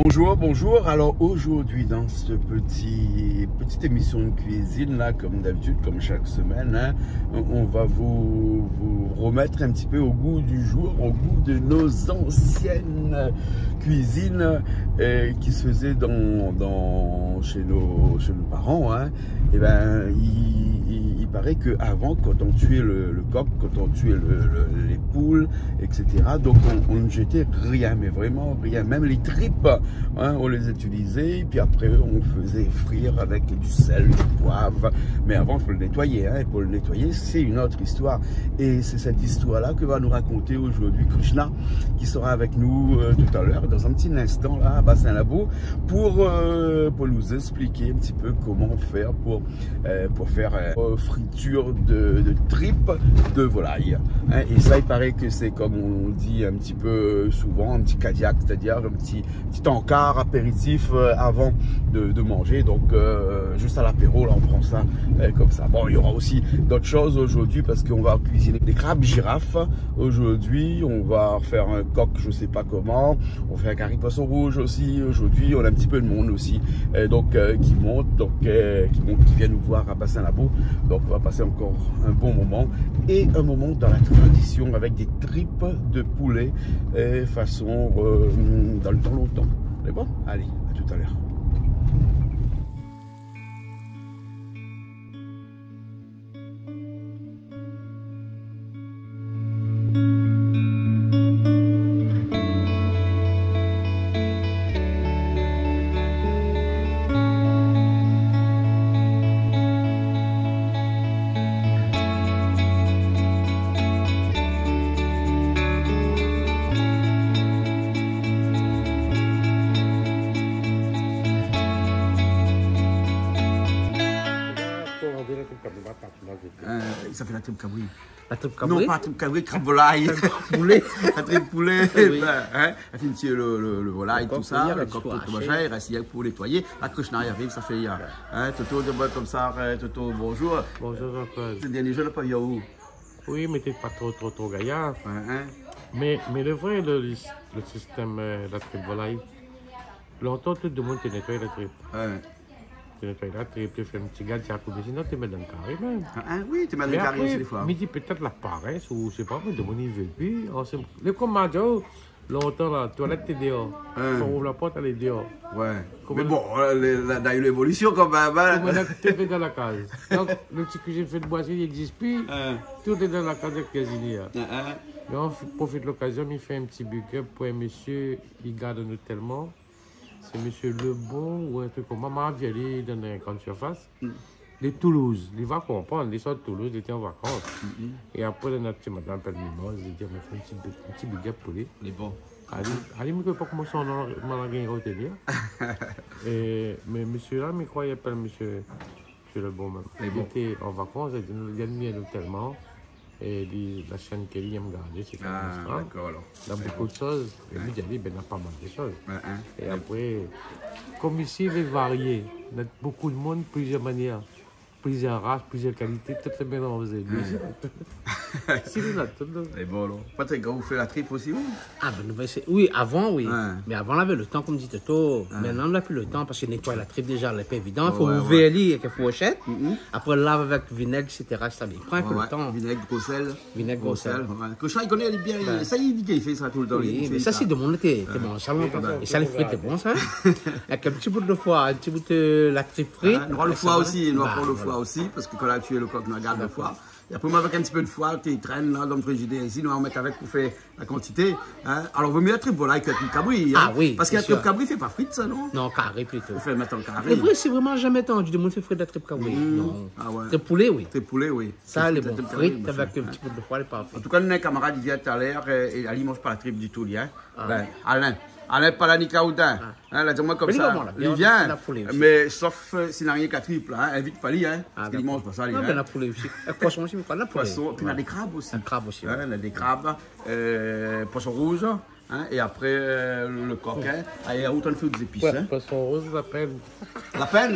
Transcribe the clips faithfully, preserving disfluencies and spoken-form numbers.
Bonjour, bonjour. Alors aujourd'hui, dans ce petit, petite émission de cuisine, là, comme d'habitude, comme chaque semaine, hein, on, on va vous, vous remettre un petit peu au goût du jour, au goût de nos anciennes cuisines, euh, qui se faisaient dans, dans, chez nos, chez nos parents, hein. Eh ben, il, il, il paraît que avant, quand on tuait le, le coq, quand on tuait le, le, les poules, et cetera, donc on, on ne jetait rien, mais vraiment rien. Même les tripes, hein, on les utilisait, puis après, on faisait frire avec du sel, du poivre. Mais avant, il faut le nettoyer, hein, et pour le nettoyer, c'est une autre histoire. Et c'est cette histoire-là que va nous raconter aujourd'hui Krishna, qui sera avec nous, euh, tout à l'heure, dans un petit instant, là, à Bassin Labou, pour, euh, pour nous expliquer un petit peu comment faire pour, euh, pour faire, euh, friture de, de tripes de volaille. Hein, et ça, il paraît que c'est, comme on dit un petit peu souvent, un petit cardiaque, c'est-à-dire un petit, petit encart apéritif, euh, avant de, de manger. Donc, euh, juste à l'apéro, là, on prend ça, euh, comme ça. Bon, il y aura aussi d'autres choses aujourd'hui parce qu'on va cuisiner des crabes girafes. Aujourd'hui, on va faire un coq, je sais pas comment. On fait un cari poisson rouge aussi. Aujourd'hui, on a un petit peu de monde aussi, euh, donc, euh, qui monte, donc, euh, qui monte, qui vient nous voir à Bassin Labou. Donc, on va passer encore un bon moment et un moment dans la tradition avec des tripes de poulet, euh, façon, euh, dans le temps longtemps. Mais bon, allez, à tout à l'heure. Euh, sa fé la trip kabri. La trip kabri ? Non, pa la trip kabri, krab volay. Krab poulé. La trip poulé, oui, bin, hein, la fine tir le, le, le volay, dakor, tousa, oui, le kok, tout, tout machin, i rès rienk pou nétoiyé. La Krishna i ariv, sa fé, hein, Toto, de boi konmsa, hein, Toto, bonjour. Bonjour Jean-Claude. Sé dernié zour, la pa vi aou. Oui, mé té pa tro, tro, tro gayar. Ouais, hein. Mé, mé le vré, le, le, le sistèm, euh, la trip volay, lontan, tout demoun té nétoiy la trip. Ouais. Té nétoiy la trip, té fé in ti gad, sa koup, sinon té mèt dan kari mèm. Ah, hein, oui, té mèt dan kari osi, défoi. Mé apré, mi di pétèt la parès, ou sé pa, mé demoun i vé pi. An sé, lé konm ma di aou, lontan la, toilèt té déor. Hein. Kan ou ouv la port, alé déor. Ouais. Koman... Mé bon, euh, lé, la, la u lévolision kanmèm, hein. Koman la té fé dan la kaz. Donk, le ti kuizine fé de boi, i égzis pi. Hein. Tout lé dan la kaz èk kuizinièr. Hein, hein. Mé an profit lokazion, mi fé in ti big up pou in mésié, li gard anou tèlman. Sé mésié Lebon ou in trik konmsa, ma vi ali dan in grann sirfas. Mm. Li Toulouse, li va konprann, li sort Toulouse, li té an vakans. Mm, mm. É apré, néna in ti madam i apèl Mimoz, li di, mé fé in ti bi-, in ti big up pou li. Li bon. Ali, ali, mi koné pa koman son non, ma la gingn rotenir. É, mé mésié la, mi kroi i apèl mésié, mésié Lebon mèm. Li bon. Li té an vakans, li di, nou, li èm bien nou tèlman. É li, la shèn ke li èm gardé, sé... Ah, dakor, alor. Néna bonpé de shoz. Ouais. É mi di ali, bin, néna pa mal de shoz. Ouais, hein. É apré, konm isi, lé varié. Néna bonpé de moun, plizièr manièr, plizièr ras, plizièr kalité, tout lé mélanzé. Ouais. Isi, néna tout, non ? Lé bon, alor. Patrik, ou fé la trip osi, ou ? Ah, bin, nou, bin, sé, oui, avan, oui. Ouais. Mé avan, lavé le tan, konm di Toto. Ouais. Mintnan, la pi le tan, parske nétoiy la trip, déza, lé pa évidan. Ouais, ouais. Fo ouvèr li èk in fourshèt. Mm, mm. Apré, lav avèk vinèg, et cetera, sa, i pran in pé le tan. Ouais, ouais. Vinèg, gro sèl. Vinèg, gro sèl. Gro sèl, ouais. Koshon, li koné, li lé bien, sa, li di li fé sa toultan, li fé sa. Oui, mé sa, sé demoun té, té manz sa lontan. Ouais. É sa, lé frit, té bon, sa. Avèk in ti bout de foi, in ti bout, euh, la trip frit. Ah, nou nora le foi osi, nou nora pran le foi osi, parske kan la tié le kok, nou gard le foi. Dakor. É apré, moin, avèk in ti pé de foi, té i trène la, dan le frizidèr isi, nou va mèt avèk pou fé la kantité, hein. Alor, vo mié la trip volay ke la trip kabri, hein. Ah oui, sé sir. Parske la trip kabri i fé pa frit, sa, non ? Non, kari plito. I fé mèt an kari. É vré, sé vréman zamé tandu demoun fé frit la trip kabri. Mm. Non. Ah ouais. Trip poulé, oui. Trip poulé, oui. Sa, lé bon, frit, avèk in ti pé de foi, lé parfé. An tou ka, nou néna in kamarad i vien talèr, é, é li manz pa la trip ditou, li, hein. Ah. Bin, Alain. Alain Palanikaouda. Ah. Hein, la di amoin konmsa, li vien, mé sof, euh, si néna rienk la trip la, hein, invit pa li, hein, parske li manz pa sa, li, hein. Ah, bin, la poulé osi. É poisson osi, mé pa la poulé. Poisson, pi néna dé krab osi. In krab osi, ouais. Hein, néna dé krab, euh, poisson rouz. Hein, é apré, euh, le kok, hein. Ah, é ou tann fé dé zépis, hein. Poison rouz, la pèn. La pèn ?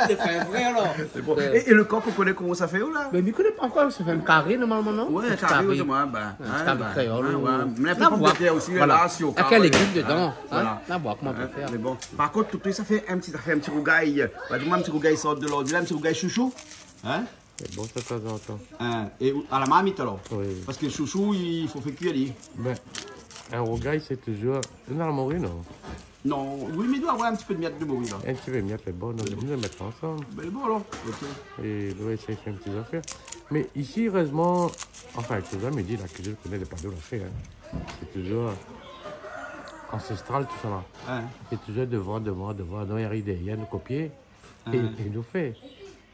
Sé pa vré, alor. Sé bon. É, é le kok, ou koné koman sa i fé, ou, la ? Mé mi koné pa ankor, sa i fé in kari, normalman, non ? Ouais, in kari, oui, ouais, ben, hein, kari kréol, ouais. Mé in pé pomdetèr osi, voilà. La, si ou... Avèk légim dedan, hein. Voilà. Na voir koman i pé fé. Mé bon, par kont, Toto, sa i fé in ti, sa i fé in ti rougay. Ba, di amoin, in ti rougay sort de lord, la, in ti rougay shoushou. Hein ? Sé bon, sa, tanzantan. Hein, é ou, a la marmit, alor ? Oui. Parske shoushou, i fo fé kui ali. Ben, in rougay, sé touzour in armori, non ? Non, oui, mé i doi avoir in ti pé de mièt de mori, la. In ti pé mièt, lé bon, non, nou va mèt ansanm. Ben, lé bon, alor. Ok. É nou va éséy fé in ti zafèr. Mé isi, érèzman, anfin, touzour, mi di, la kuizine, koné lé pa dou la fé, hein. Sé touzour ansestral, tout sa, la. Hein. Sé touzour dovan, dovan, dovan, nou i ariv dèrièr, nou kopié, é, é nou fé.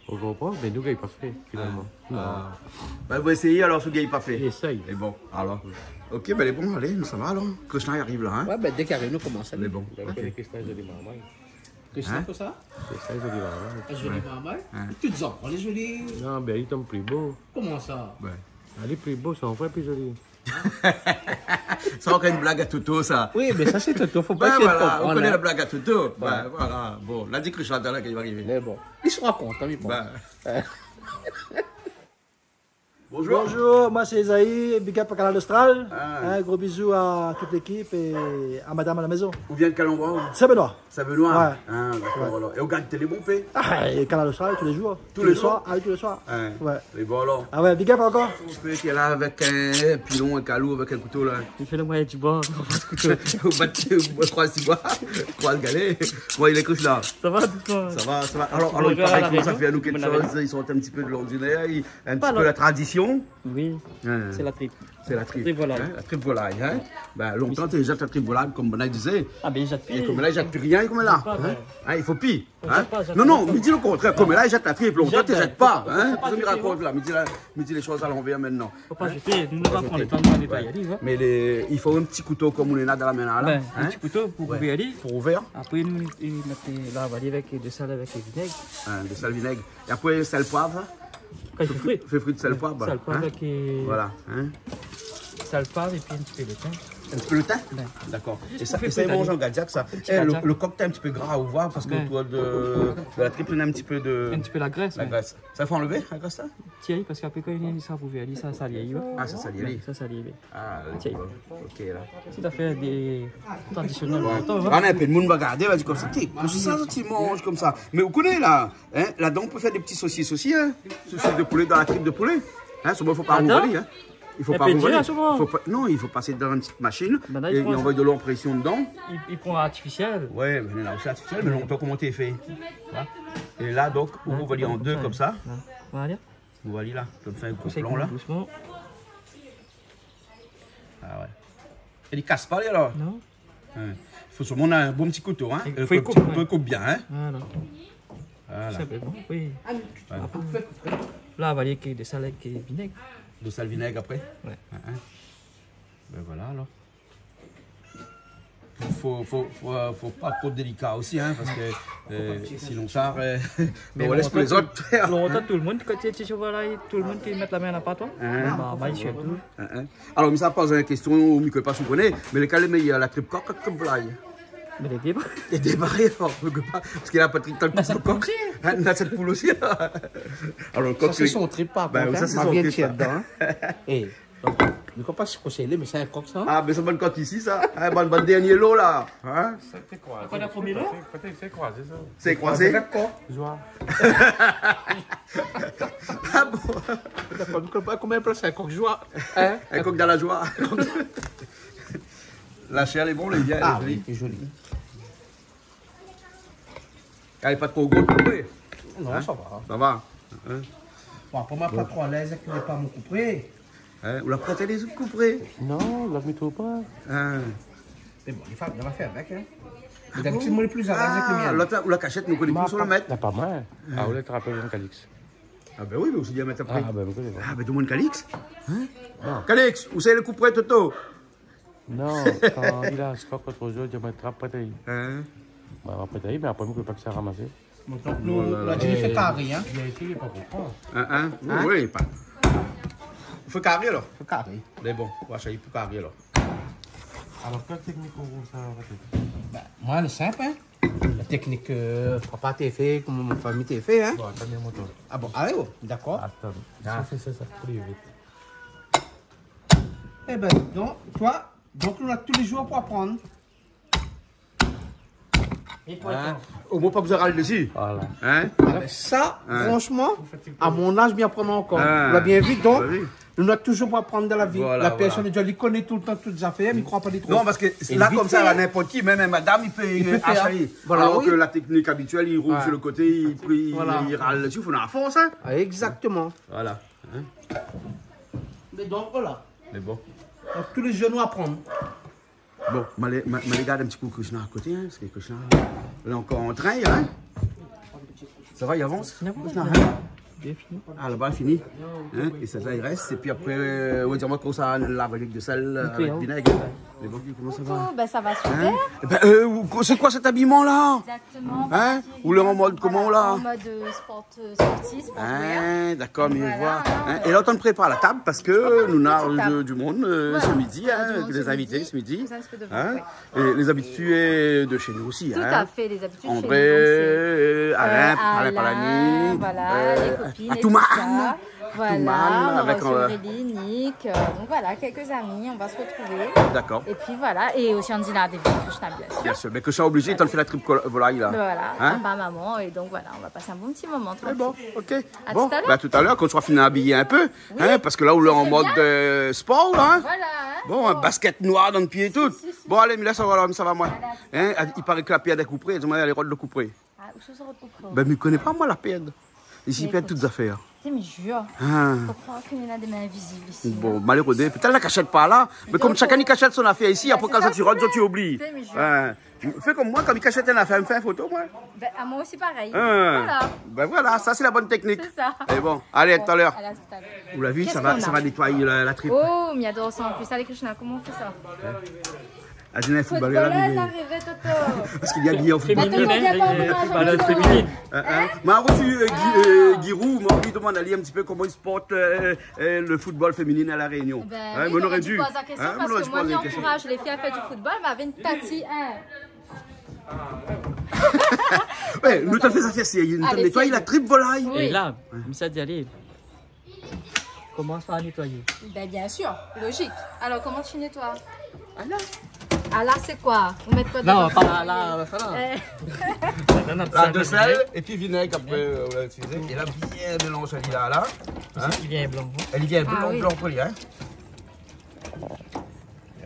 Ou konpran ? Mé nou gingn pa fé, finalman. Ah. Non. Ah. Ben, nou va éséyé alor, si ou gingn pa fé. Éséy. É bon, alor. Ok, ben, lé bon, alé, nou sava alor. Krishna i ariv la, hein ? Ouais, ben, dèk i ariv, nou komans, alé. Lé bon. Ok. Krishna, zoli marmay. Krishna, hein ? Kosa ? Krishna, zoli marmay. Ah, zoli marmay ? Ouais. Tout zanfan lé zoli. Non, ben, li tonm pli bo. Koman sa ? Ouais. Li lé pli bo, son frèr lé pli zoli. Sa, ankor in blag a Toto, sa. Oui, mé sa, sé Toto, fo pa... Ben, voilà, ou koné la blag a Toto. Ouais. Ben, voilà. Bon, la di Krishna talèr k'i va arivé. Mé bon, li sra kontan, mi pans. Ben. Bonjour. Bonjour, moin sé Esaï, big up à Kanal Austral. Ah. Hein, gros bisous à toute l'équipe et à madame à la maison. Ou vien de kèl landroi, ou ? Saint-Benoît. Saint-Benoît. Ouais. Ah, dakor, alor. É ou gard télé bonpé ? Ah, é Kanal Austral, tou lé zour. Tou lé zour ? Ah oui, tou lé zour. Ouais. Ouais. É bon, alor. Ah ouais, big up ankor. Ou pé èt la avèk in pilon, in kalou, avèk in kouto, la. I fé le moiyin di boi, ou bat, ou bat, kroiz di boi, kroiz galé. Bon, lé kous la. Sa va, dousman. Sa va, sa va. Alor, alor, i paré ke sa i fé anou kèk shoz, i sort in ti pé de lordinèr, i, in ti pé la tradision. Oui, sé la trip. Sé la trip, hein, la trip volay, hein. Ben, lontan, té i zèt la trip volay, konm banna i dizé. Ah, ben, i zèt pi. É konm la, i zèt pi rien, konm la. Hein ? Hein, i fo pi. Hein ? Non, non, mi di le kontrèr. Konm la, i zèt la trip, lontan, té i zèt pa, hein. Kosa mi rakont la, mi di lé shoz a lanvèr mintnan. Fo pa zété, nou va pran le tan de nétoy ali, hein. Mé lé, i fo in ti kouto konm ou néna dan la min la, la. Ben, in ti kouto pou ouvèr ali. Pou ouvèr. Apré, nou, i mèt, la, avalé avèk de sèl, avèk vinèg. Hein, de sèl, vinèg. É apré, sèl, poiv. Kan i fé fri. Fé fri, sèl, poiv, hein. Sèl, poiv avèk, euh, voilà, hein. Sèl, poiv épi in ti pé de tin. In ti pé de tin ? Ouais. Dakor. Zis pou fé kui. É sa, é sa i manz an gardiak, sa. In ti gardiak. Eh, le, le kok té in ti pé gra, ou voi, parske otour de, de la trip, néna in ti pé de... In ti pé la grès, ouais. La grès. Sa, fo anlèv la grès, sa ? Tiens, parske apré, kan i sa ouvèr ali, sa, sa i sali, ouais. Ah, sa, sa i sali. Ouais, sa, sa i sali. Ah, dakor. Ok, la. Sé zafèr de tradisionèl lontan, hein. Ah, in pé de moun va gardé, va di konmsa, té, kosa sa, ti manz konmsa. Mé ou koné, la, hein, ladan, ou pé fé dé ti sosis osi, hein. Sosis de poulé dan la trip de poulé. Hein, solman, fo pa rouv ali, hein. I fo pa rouv ali. Atann. Lé pé dir, solman. Fo pa, non, i fo pasé dan in ti mashine é anvoy de lo an présion dedan. Banna i pran, i, i pran artifisièl. Ouais, mé la osi artifisièl, mé lontan, koman té i fé ? Hein ? É la, donk, ou rouv ali an dé konmsa. Ouais. Voilà. Ou voi la, ou fé in gro plan la. Dousman. Ah ouais. É li kas pa, li, alor ? Non. Hein. Fo solman in bon ti kouto, hein. Fo i koup, ouais. Fo i koup bien, hein. Voilà. Voilà. Tout sinpleman, oui. Ouais. Apré, la, avalé avèk de sèl, avèk vinèg. De sèl, vinèg apré ? Ouais. Hein, hein. Ben voilà, alor. Fo, fo, fo, fo pa tro délika osi, hein, parske, euh, sinon sa, euh, mé nou lès pou lézot. Lontan, tout le moun, kan té i fé volay, tout le moun té i mèt la min a la pat, hein. Hein ? Marmay, sirtou. Hein, hein. Alor, mi sa poz in késtion, ou mi koné pa si ou koné, mé lékèl lé méyèr, la trip kok, la trip volay ? Mé lé dé. Lé dé parèy, alor, mi koné pa, parske la pa trip kok. Hein, na sèt poul osi. Alor, le kok, sa sé son trip, par kont, hein. Ben, sa sé son trip, sa. Ma vi èt dedan, hein. É Donk, mi koné pa si kosa i lé, mé sé in kok, sa, hein ? Ah, mé sé pa in kok isi, sa. Hein, bann, bann dèrnié lo, la. Hein ? Sa, sé kroizé. Sé kroizé, sa. Sé kroizé ? Kok. Joi. Ah bon ? Dakor, mi koné pa koman i apèl sa, in kok joi. Hein ? In kok dan la joi. La shèr lé bon, lé bien, lé zoli. Ah oui, lé zoli. Lé pa tro gro, koupré. Non, sa va. Sa va. Hein ? Bon, apré, moin pa tro alèz èk lé pa mon koupré. Hein ? Ou la prèt ali, koupré ? Non, la, mi trouv pa. Hein. Mé bon, i fo, i va fé avèk, hein. Ah bon ? Mé dabitid, moin lé pli alèz èk le mien. Ah, lot la, ou la kashèt, nou koné pi ousa ou la mèt. La pa moin. Ah, ou la trapé Jean Calix. Ah ben oui, mé ou sé bien mèt apré. Ah ben, mi koné pa. Ah ben, domann Calix. Hein ? Ah. Calix, ousa lé koupré, Toto ? Non, kan li la skok lot zour, li di amoin trap patay. Hein ? Moin la trap patay, mé apré, mi koné pa kisa la ramasé. Bon, donk, nou, la di, fé kari, hein. Bien isi, lé pa pou pran. Hein, hein ? Hein ? Oui, pa. Fé kari, alor ? Fé kari. Mé bon, ou va ashté pou kari, alor. Alor, kèl téknik ou sa va fé ? Bin, moin, lé sinp, in. La téknik, eu, papa té fé, koman mon fami té fé, in. Bon, atann, mi amontr aou. A bon, alé, o, dakor. Atann. Sa, sé, sé sa, pli vit. Ébin, donk, toi, donk, nou na tou lé zour pou aprann. In ? Omoin pa bezoin ral dési. Voilà. In ? A bin sa, fransman, a mon az, mi aprann ankor. Ou la bien vi, donk, nou na touzour pou aprann dan la vi. Voilà, la pèrsone, li koné toultan tout zafèr, mi kroi pa li tro. Non, parske la, konmsa, la, ninport ki, mèm in madam, li pé ashé. Voilà, alor ke la téknik abitièl, li roul su le koté, li pri, li ral dési, fo néna la fors, in. A, égzaktoman. Voilà. In ? Mé donk, voilà. Mé bon. Donk, tou lé zour nou aprann. Bon, ma alé, ma, ma alé gard in ti kou Krishna a koté, in, parske Krishna, lé ankor an trin, in. Sa va, li avans ? Li avans, Krishna, in ? Bien fini. A, laba, fini. In ? É sa, sa, li rès. Épi apré, eu, ou va dir amoin koman sa, la lav avèk de sèl, eu, avèk vinèg, in. Mé bon, koman sa va ? Coucou, bin, sa va super. In ? Ébin, eu, sé koi sèt abiman la ? Égzaktoman. In ? Ou lé an mod koman la ? Voilà, an mod, eu, sport. Sportif, sportif. A, dakor, mi voi. Voilà, in. É la, ou lé antrin prépar la tab parske nou na du, du moun, eu, se midi, in, lé zinvité se midi. Voilà, du moun se midi. In ? É lé zabitié de shé nou osi, in. Tout à fait, lé zabitié de shé nou, donk sé, eu, André, Alain, eu, Alain Palani, voilà, eu, lé kopine é tousa. Atoumane. Voilà, nou nora osi, eu, Aurélie, Nick, eu, donk voilà, kèlk zami, nou va se rotrouvé. Dakor. Épi voilà, é osi Anzina David, Krishna, bien sir. Bien sir, mé Krishna oblizé, li la fé la trip kol-, volay la. Voilà, in ? Papa, momon, é donk voilà, nou va pasé in bon ti moman trankil. Mé bon, OK. Bon, bin, talèr. Talèr, kan ou sra fini abiyé in pé, in, parske la, ou lé an mod, eu, sport, la, in. Voilà, in. Bon, in baskèt noir dan le pié é tout. Si, si. Bon, alé, mi lès aou, sa va, moin. Voilà. In, i paré ke la pèr dé koupré, di amoin, alé rod le koupré. A, ousa sa, rod koupré ? Bin, mi koné pa, moin, la pèr. Isi, i pèrd tout zafèr. Mé ékout, mi zir. A. Fo kroi ke néna dé min invizib isi, in. Bon, maléré, pétèt la kashèt par la. Mé donk, kom shakinn i kashèt son afèr isi, bin, apré, kan sa, sa ti rod, sa, ti oubli. Mé zir. In. Fé kom moin, kan mi kashèt in afèr, mi fé in foto, moin. Bin, amoin osi parèy. In. Voilà. Bin voilà, sa sé la bone téknik. Sé sa. É bon, alé, a talèr. Bon, alé, a talèr. Ou la vi, sa va, sa va nétoiy la, la trip. Kèl zafèr ? Oh, mi ador sa an plis. Alé, Krishna, koman ou fé sa ? A, zéné foutbolèr la arivé. Foutbolèr la arivé, Toto. Parske li lé abiyé an foutbolèr. Féminin, in, foutbolèr féminin. In, in. Moin la rosui, eu, Gi-, eu, Giroud, moin la anvi domann ali in ti pé koman i siport, eu, eu, le football féminin à La Réunion. Bin oui, ou noré di poz la késtion, parske moin, mi ankouraj lé fiy a fé du football, mé avèk in tati, in. Wé, nou té fé sa, fé, nou té nétoiy la trip volay. Oui. É la, mi sa di, alé, komans par nétoiyé. Bin, bien sir, lozik. Alor, koman ou nétoy ? Ala. Ala, sé koi ? Ou mèt koi dedan ? Non, pa la, pa la. Eu. Non, non, sa, de sèl, épi vinèg apré, eu, ou la itilizé. É la, bien mélanzé ali la, la. Parske li vien blan, in. Li vien blan, blan, in.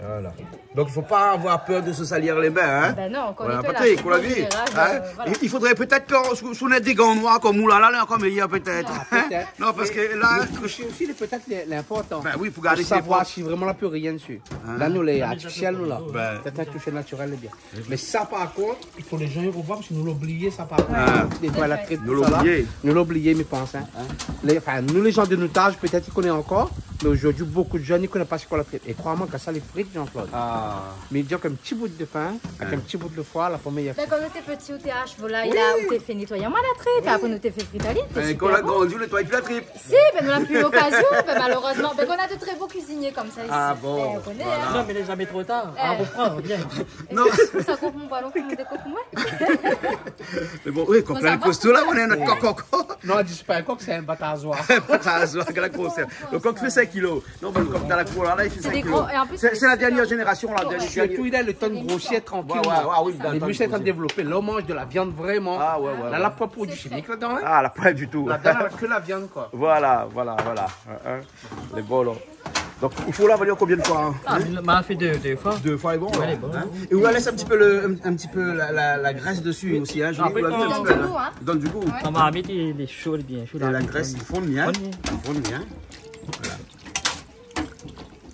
Voilà. Donk, i fo pa avoir pèr de se salir lé min, in. Bin non, kan ou lé la, Patrick, ou la vi, in. Voilà. I, i fodré pétèt ke, si, si ou na dé gan noir kom ou la, la, lé ankor méyèr pétèt. A, pétèt. Non, parske la, toush osi, lé pétèt lé, lé inportan. Bin oui, pou gard, pou savoir si vréman la pi rien dsi. In ? La, nou lé artifisièl, nou la. Bin. Pétèt in toush natirèl lé bien. Mé sa, par kont, i fo lé zan i revoi, parske nou la oublié sa, par kont. A. Nétoiy la trip, tousa la. Nou la oublié. Nou la oublié, mi pans, in. In ? Lé, anfin, nou, lé zan de nout az, pétèt, i koné ankor, mé zordi, bonpé de zèn i koné pa sé koi la trip. É kroi amoin, kan sa lé frit, Jean-Claude. A. Mé di aou, in ti bout de pin, avèk in ti bout de foi, la promièr foi. Bin, kan nou té pti, ou té ash volay la, ou té fé nétoy amoin la trip, apré nou té fé frit ali, té super bon. Mé kan ou la grandi, ou nétoy pi la trip. Si, bin, nou la pi lokazion, bin, malérèzman. Bin, nou na de tré bon kuizinié komsa isi. A bon, voilà. Bin, ou koné, in. Non, mé lé zamé tro tar. A, repran, vien. Non. Sa koup mon balon, kom dé koup, moin. Mé bon, oui, kom la, le kosto la, ou néna nout kok ankor. Non, di pa in kok, sé in batazoir. In batazoir, gard la grosèr. Le kok i fé sink kilo. Non, mé le kok dan la kour la, la, i fé sink kilo. Sé dé gro, é an plis, sé, sé la dèrnièr zénérasion, la, dèrnièr. Sirtou, li la le tan de grosir trankil. Wé, wé, wé, oui. Lé misk lé antrin de dévlopé. La, ou manz de la viann vréman. A, wé, wé. La, la poin produi shimik ladan, in. A, la poin ditou. Ladan, la ke la viann, koi. Voilà, voilà, voilà. In, in. Lé bon, la. Donk, i fo lav ali konbien de foi, in ? A, mé ma fé dé, dé foi. Dé foi, lé bon, in ? Wé, lé bon. É ou la lès in ti pé le, in, in ti pé la, la, la grès dsi osi, in, Julie, ou la vi in ti pé, in. Apré, kan i done du gou, in. Wé. Kan marmit lé sho, lé bien sho, la grès i fonn bien. I fonn bien. I fonn bien. Voilà.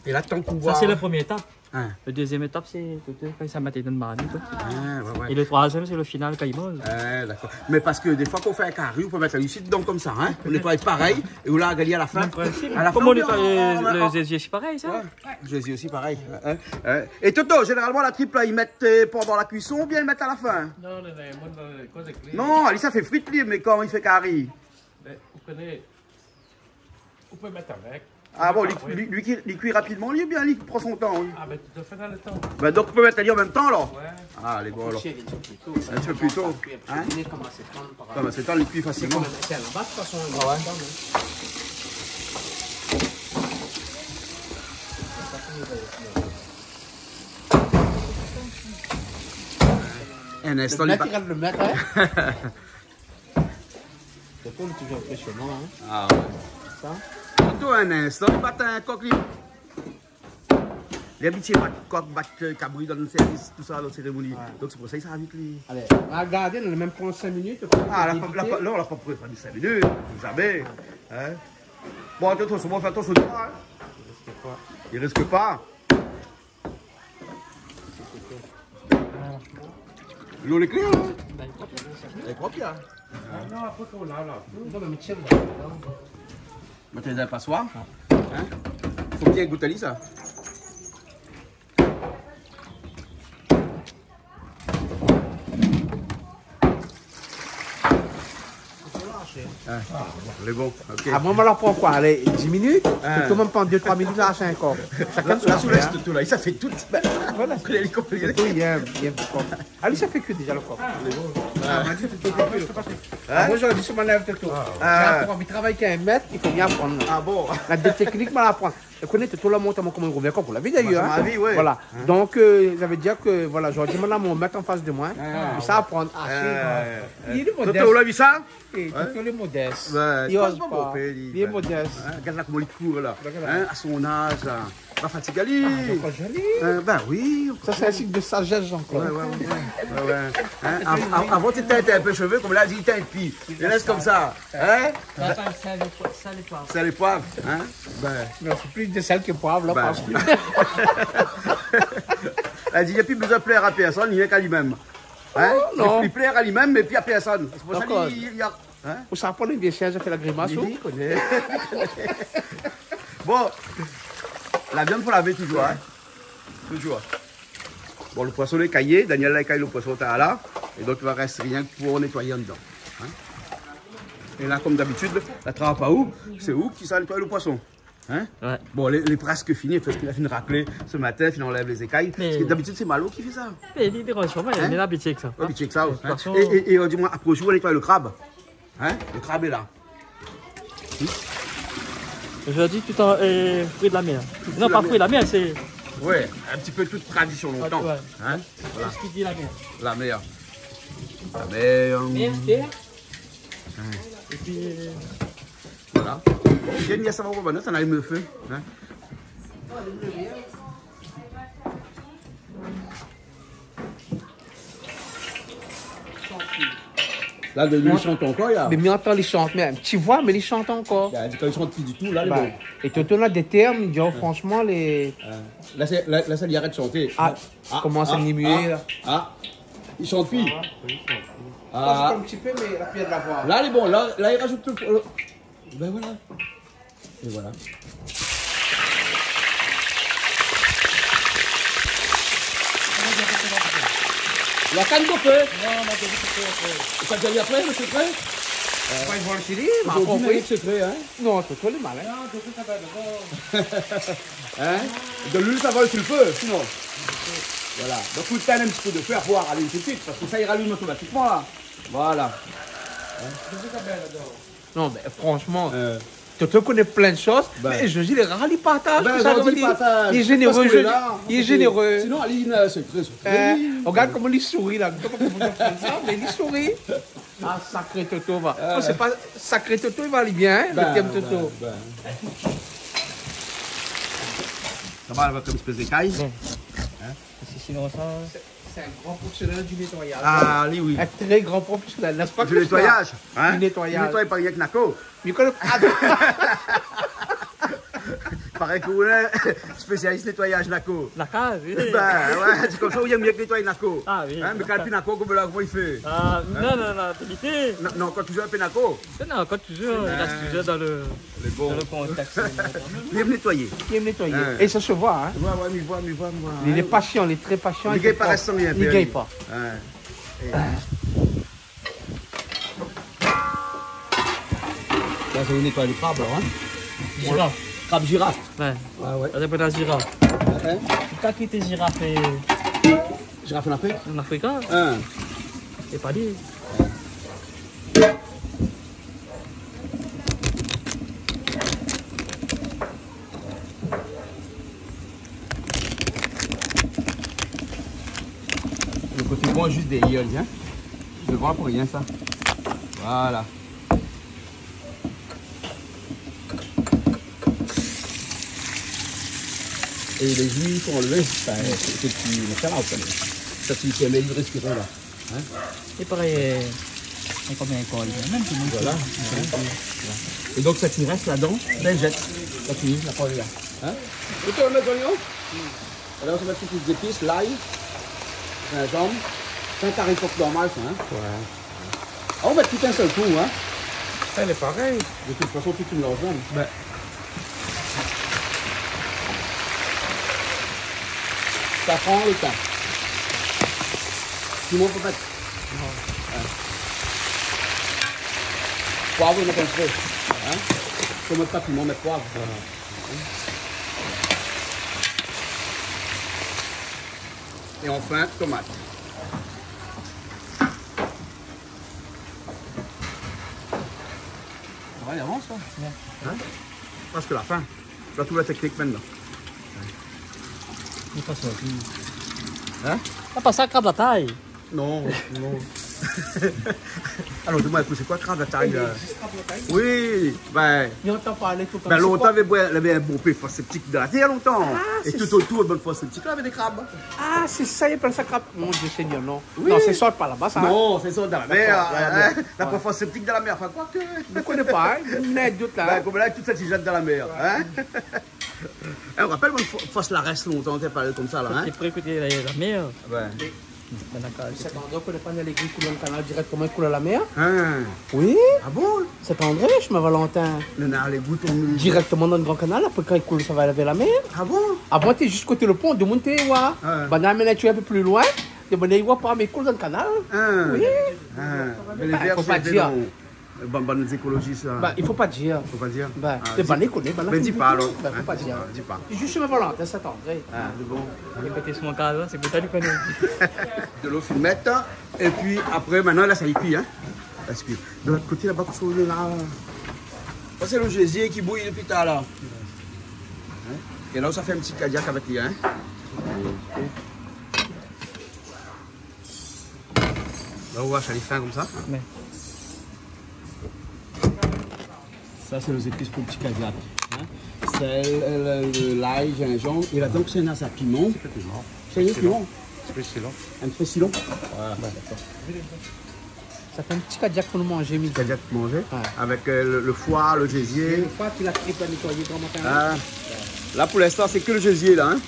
É la, tank ou voi. Sa, sé la promièr étap. In. Le dézièm étap, sé, sé kan sa mèt dann marmit, koi. A, wé, wé. É le troizièm, sé le final, kan i manz. A, dakor. Mé parske défoi, kan ou fé in kari, ou pé mèt la isi dedan komsa, in. Ou nétoy parèy, é ou la, gard ali a la fin. Mèm prinsip. A la fin, koman ou nétoy le, le zézié, sé parèy, sa ? Wé. Zézié osi, parèy. In, in. É Toto, zénéralman, la trip la, i mèt, eu, pandan la kuison oubien i mèt a la fin ? Non, non, non, moin, eu, koz avèk li. Non, ali sa fé frit, li, mé kan i fé kari ? Bin, ou koné, ou pé mèt avèk. Ah bon, li, li, li kui, li kui rapidman, li, oubien li pran son tan, li ? Ah, ben, ou doi fé dan lo tan. Ben, donk, ou pé mèt ali an mèm tan, alor ? Ouais. Ah, lé bon, alor. Fo koush ali in ti pé pli to. In ti pé pli to, in ? Koman i komansé tan, li kui fasilman. Mé koman, sé la baz, de tout fason, ah ouais, in. In instan, lo mèt, li pa, li rès lo mèt, in. Toto, li lé toujour inprésionan, in. Ah ouais. Sa. Toto, in instan, li bat in kok, li. Li abitié bat kok, bat, euh, kabri dan sèrvis, tousa, dan sérémoni. Ouais. Donk sé pou sa li sava vit, li. Alé, nou va gardé, nou la mèm pran sink minit. Ah, la pa, la pa, non, la pa pran sink minit, zamé. In ? Bon, atann, atann, fé atansion, in. Li risk pa. Li risk pa. Lo lé klèr, in ? Lé prop, in ? Non, apré, fo la, la. Non, mé mi tienbo la. Mèt dan pasoir. In ? Fo bien gout ali, sa. Ah, lé bon, ok. Ah, moin, moin la pran koi, alé, dis minit, in. Toto, mèm pa dé, troi minit, la, sé ankor. Shakinn son zafèr, in. La, la, sou lès, Toto, la, li sa fé tout. Ben, voilà. Li konpran, li konpran. Toto, li èm, li èm kok. Ah, li sa fé kui déza lo kok. Ah, ma di, Toto, Toto. In ? Ah, moin, zordi, sé mon élèv, Toto. Ah. Li aprann, li travay avèk in mèt, i fo bien aprann. Ah bon ? Na dé téknik, moin la aprann. Ou koné, Toto la mont amoin koman i rouvèr kok, ou la vi dayèr, in. Moin, sa ma vi, ouais. Voilà. In ? Donk, euh, sa i vé dir ke, voilà, zordi, moin la mon mèt an fas de moin. Ah. Li sa aprann. Ah, euh, sé, euh, li lé modès. Toto, ou la vi sa ? É, Toto lé modès. Ouais, li oz pa. Li lé modès. In, gard la koman li kour la. Voilà. In, a son az la. Pa fatig ali. Ah, donk, zoli. Euh, ben oui. Sa, sé in sik de sazès, Jean-Claude. Ouais, ouais, ouais. Ouais, ouais. In, av-, av-, avan, té tint in pé shové, koméla, li di, li tint pi. Li lès konmsa. In ? Sa, sa, sèl é poiv. Sèl é poiv, in ? Ben. Non, sé plis de sèl ke poiv, la, ben, parske... La di, li na pi bezoin plèr a pèrsone, rienk a li mèm. In ? Oh, non. Li plèr a li mèm, mé pi a pèrsone. Sé pou sa, dakor, li, li, li a, in ? Ou sa pran in vié shèz, sa fé la grimas, ou ? Oui, li koné. Bon, la viann fo lavé toujour, in ? Toujour. Bon, lo poison lé kayé, Daniel la kayé lo poison, ta la. É donk, i va rès rienk pou nétoiyé andan. In ? É la, kom dabitid, la trap pa ou, sé ou ki sa nétoy lo poison. In ? Ouais. Bon, lé, lé prèsk fini, parske la fine raklé se matin, fine anlèv lé zékay. Mé parske dabitid, sé Malo ki fé sa. Mé li déranj pa, in ? Li la abitié èk sa. Abitié èk sa, in ? Poison. É, é, é, euh, di amoin, apré, ou nétoy lo krab. In ? Lo krab lé la. Zordi, tout an, euh, fri de la mèr. Tout fri de la mèr. Non, pa fri de la mèr, sé... Ouais, in ti pé tout tradision lontan. Ouais. In ? Voilà. Tout sak i di la mèr. La mèr. La mèr. Mèr, tèr. In. É pi, euh, voilà. Bon, bien, sa va, sa va alé lo fé, in ? La, li shant ankor, la. Mé mi antan li shant, mé in ti voi, mé li shant ankor. Li di kan li shant pi ditou, la, lé bon. Ba, é Toto la dé tèrm, mi di, oh, fransman, lé... La, sé, la, la, sa li arèt shanté. Ah, komans a ni mié, la. Ah, li shant pi. Ah. Sa va, oui, li shant pi. Ah. Sa, sé in ti pé, mé la pèrd la voi. La, lé bon, la, la, li razout tout, euh, ben voilà. É voilà. La kann koup. Non, non, non, non, non. Ou sa di apré, lo sekré ? Ou va voir lo sekré, in ? Non, Toto lé malin. Non, Toto sa va dabor. In ? De luil, sa va su lo fé, sinon. Voilà. Donk, ou tinn in ti pé de fé, apré ou ralim tout suit, parske sa i ralim otomatikman, la. Voilà. In ? Toto sa va dabor. Non, mé fransman, Toto i koné plin de shoz, mé Jozé, lé rar li partaz. Ben, sa, Jozé, li partaz. Li lé zénéré, Jozé. Sinon, li na sekré, sekré. Regard koman li souri, la. Koman, koman sa, mé li souri. Ah, sakré Toto, va. Oh, sé pa sakré Toto, li va alé bien, in, lo tèrm Toto. Ben. Sa va avèk in ti pé zékay. Bon. In ? Parske sinon sa... Sé, sé in gran profésionèl di nétoiyaz. Ah, li, oui. In tré gran profésionèl, n'est-ce pas, Christian ? Du nettoyage, in ? Du nettoyaz. Li nétoy pa rienk Nako. Mi koné pa. Parèy ke ou lé spésialis nétoiyaz Nako. La kaz, oui. Ben, ouais, sé konmsa ou yèm mié nétoy Nako. Ah, oui. In, mé kan pi Nako, koman la, koman i fé ? Ah, non, non, non, t'es évité. Non, non, ankor toujour in pé Nako. Non, ankor toujour, i rès toujour dan lo Lé bon. Dan lo kontèks, euh, bien nétoiyé. Bien nétoiyé. In. É sa se voi, in. Ouais, ouais, mi voi, mi voi, mi voi. Li lé pasian, li lé tré pasian, li gingn pa. Li gingn pa. Ouais. La, sé ou nétoy lo krab, alor, in ? Voilà. Krab ziraf. Ouais. Ah ouais. Sa sé pou la ziraf. Hein ? Ou ka kité ziraf, euh, ziraf an Afrik ? An Afrik, hein ? Hein. Sé pa li. Le koté bon, zis dèrièr, hein. Devan, pou rien, sa. Voilà. É lé zui i fo anlvé. Enfin, sé, sé ti, machin la, anfin. Sa, sé, sé, mé li rès la. Hein ? I paré, euh, konbien i kol, mèm si... Voilà. Hein ? É donk, sa ti rès ladan, bin, zèt. Sa ti, la pa la. Hein ? Ou té mèt zoignon ? Alor, sa va èt tout zépis, lay, zinzanm. Sé in kari kok normal, sa, hein ? Ouais. Ah, ou mèt tout in sèl kou, hein ? Sa, lé parèy. De tout fason, tout in mélanz, hein. Bin. Sa pran le tan. Piman, ou pé pa mèt. Non. Ouais. Poiv, ou mèt in pé. Hein ? Si ou mèt pa piman, ou mèt poiv. Voilà. É anfin, tomat. Sa va, i avans, sa ? Ouais. Hein ? Prèsk la fin. Ou la trouv la teknik mintnan. Mé pa sa, pi. Hein ? Ah, pa sa, krab la tay. Non, non. Alor, di amoin, sé koi krab la tay, la ? Sé zis krab la tay ? Oui, bin, mi antan parl toultan. Bin, lontan, lavé, lavé in bon pé fos septik dan la tèr, lontan. Ah, é tout otour, bann fos septik la, lavé dé krab. Ah, sé sa, i apèl sa krab. Mon Dieu Seigneur, non. Oui. Non, sé sort par laba, sa, hein. Non, sé sort dan la mèr, hein. D'accord, dan la mèr. La fos septik dan la mèr, anfin, koi ke... Mi koné pa, hein. Néna dout, la. Bin, konm la, tout sa i zèt dan la mèr, hein. Eh, ou rapèl, bann fo-, fos Larès lontan, té parl konmsa la, hein ? Té pré koté la, la mèr. Ouais. Bin, dakor. Sèt andré, ou koné pa, néna légou i koul dan kanal dirèkteman, i koul a la mèr. Hein. Oui. Ah bon ? Sèt andré, shemin Valentin. Néna légou i koul dirèkteman dan gran kanal, apré kan i koul, sa va vèr la mèr. Ah bon ? Avan, té zis koté lo pon, demoun té i oi. Ouais. Banna mèt in tié in pé pli loin, demoun i oi pa, mé i koul dan kanal. Hein. Oui. Hein. Mé lé vèr, fo pa dir. Bann, bann zékolozis, la. Bin, i fo pa dir. Fo pa dir. Bin, ah, sé di, banna i koné, banna... Bin, di pa, alor. Bin, fo pa dir. Hein, di pa, di pa. Zis shemin Valentin, Sint-André. Ah, sé bon. Li koté sou mon kaz, sé pou sa li koné. Dolo fine mèt, épi apré, mintnan, la, sa i kui, hein. Parske de lot koté, laba, kosa i lé la. Sa, sé lo zézié ki bouy dopi talèr. Hein ? É la, sa fé in ti kadiak avèk li, hein. La, ou oi, sa lé fin konmsa. Ouais. Sa, sé lé zépis pou ti kadiak, hein. Sèl, le, le, lay, zinzanm. É ladan, sé in sa piman. Ti pé piman. Sé in piman. Ti pé silon. In ti pé silon. Voilà. Bin, dakor. Sa fé in ti kadiak pou nou manzé, midi. Ti kadiak pou manzé. Ouais. Avèk, euh, le, le foi, le zézié. Le foi, pi la trip la nétoiyé gran matin. Ah. La, pou linstan, sé ke le zézié, la, hein.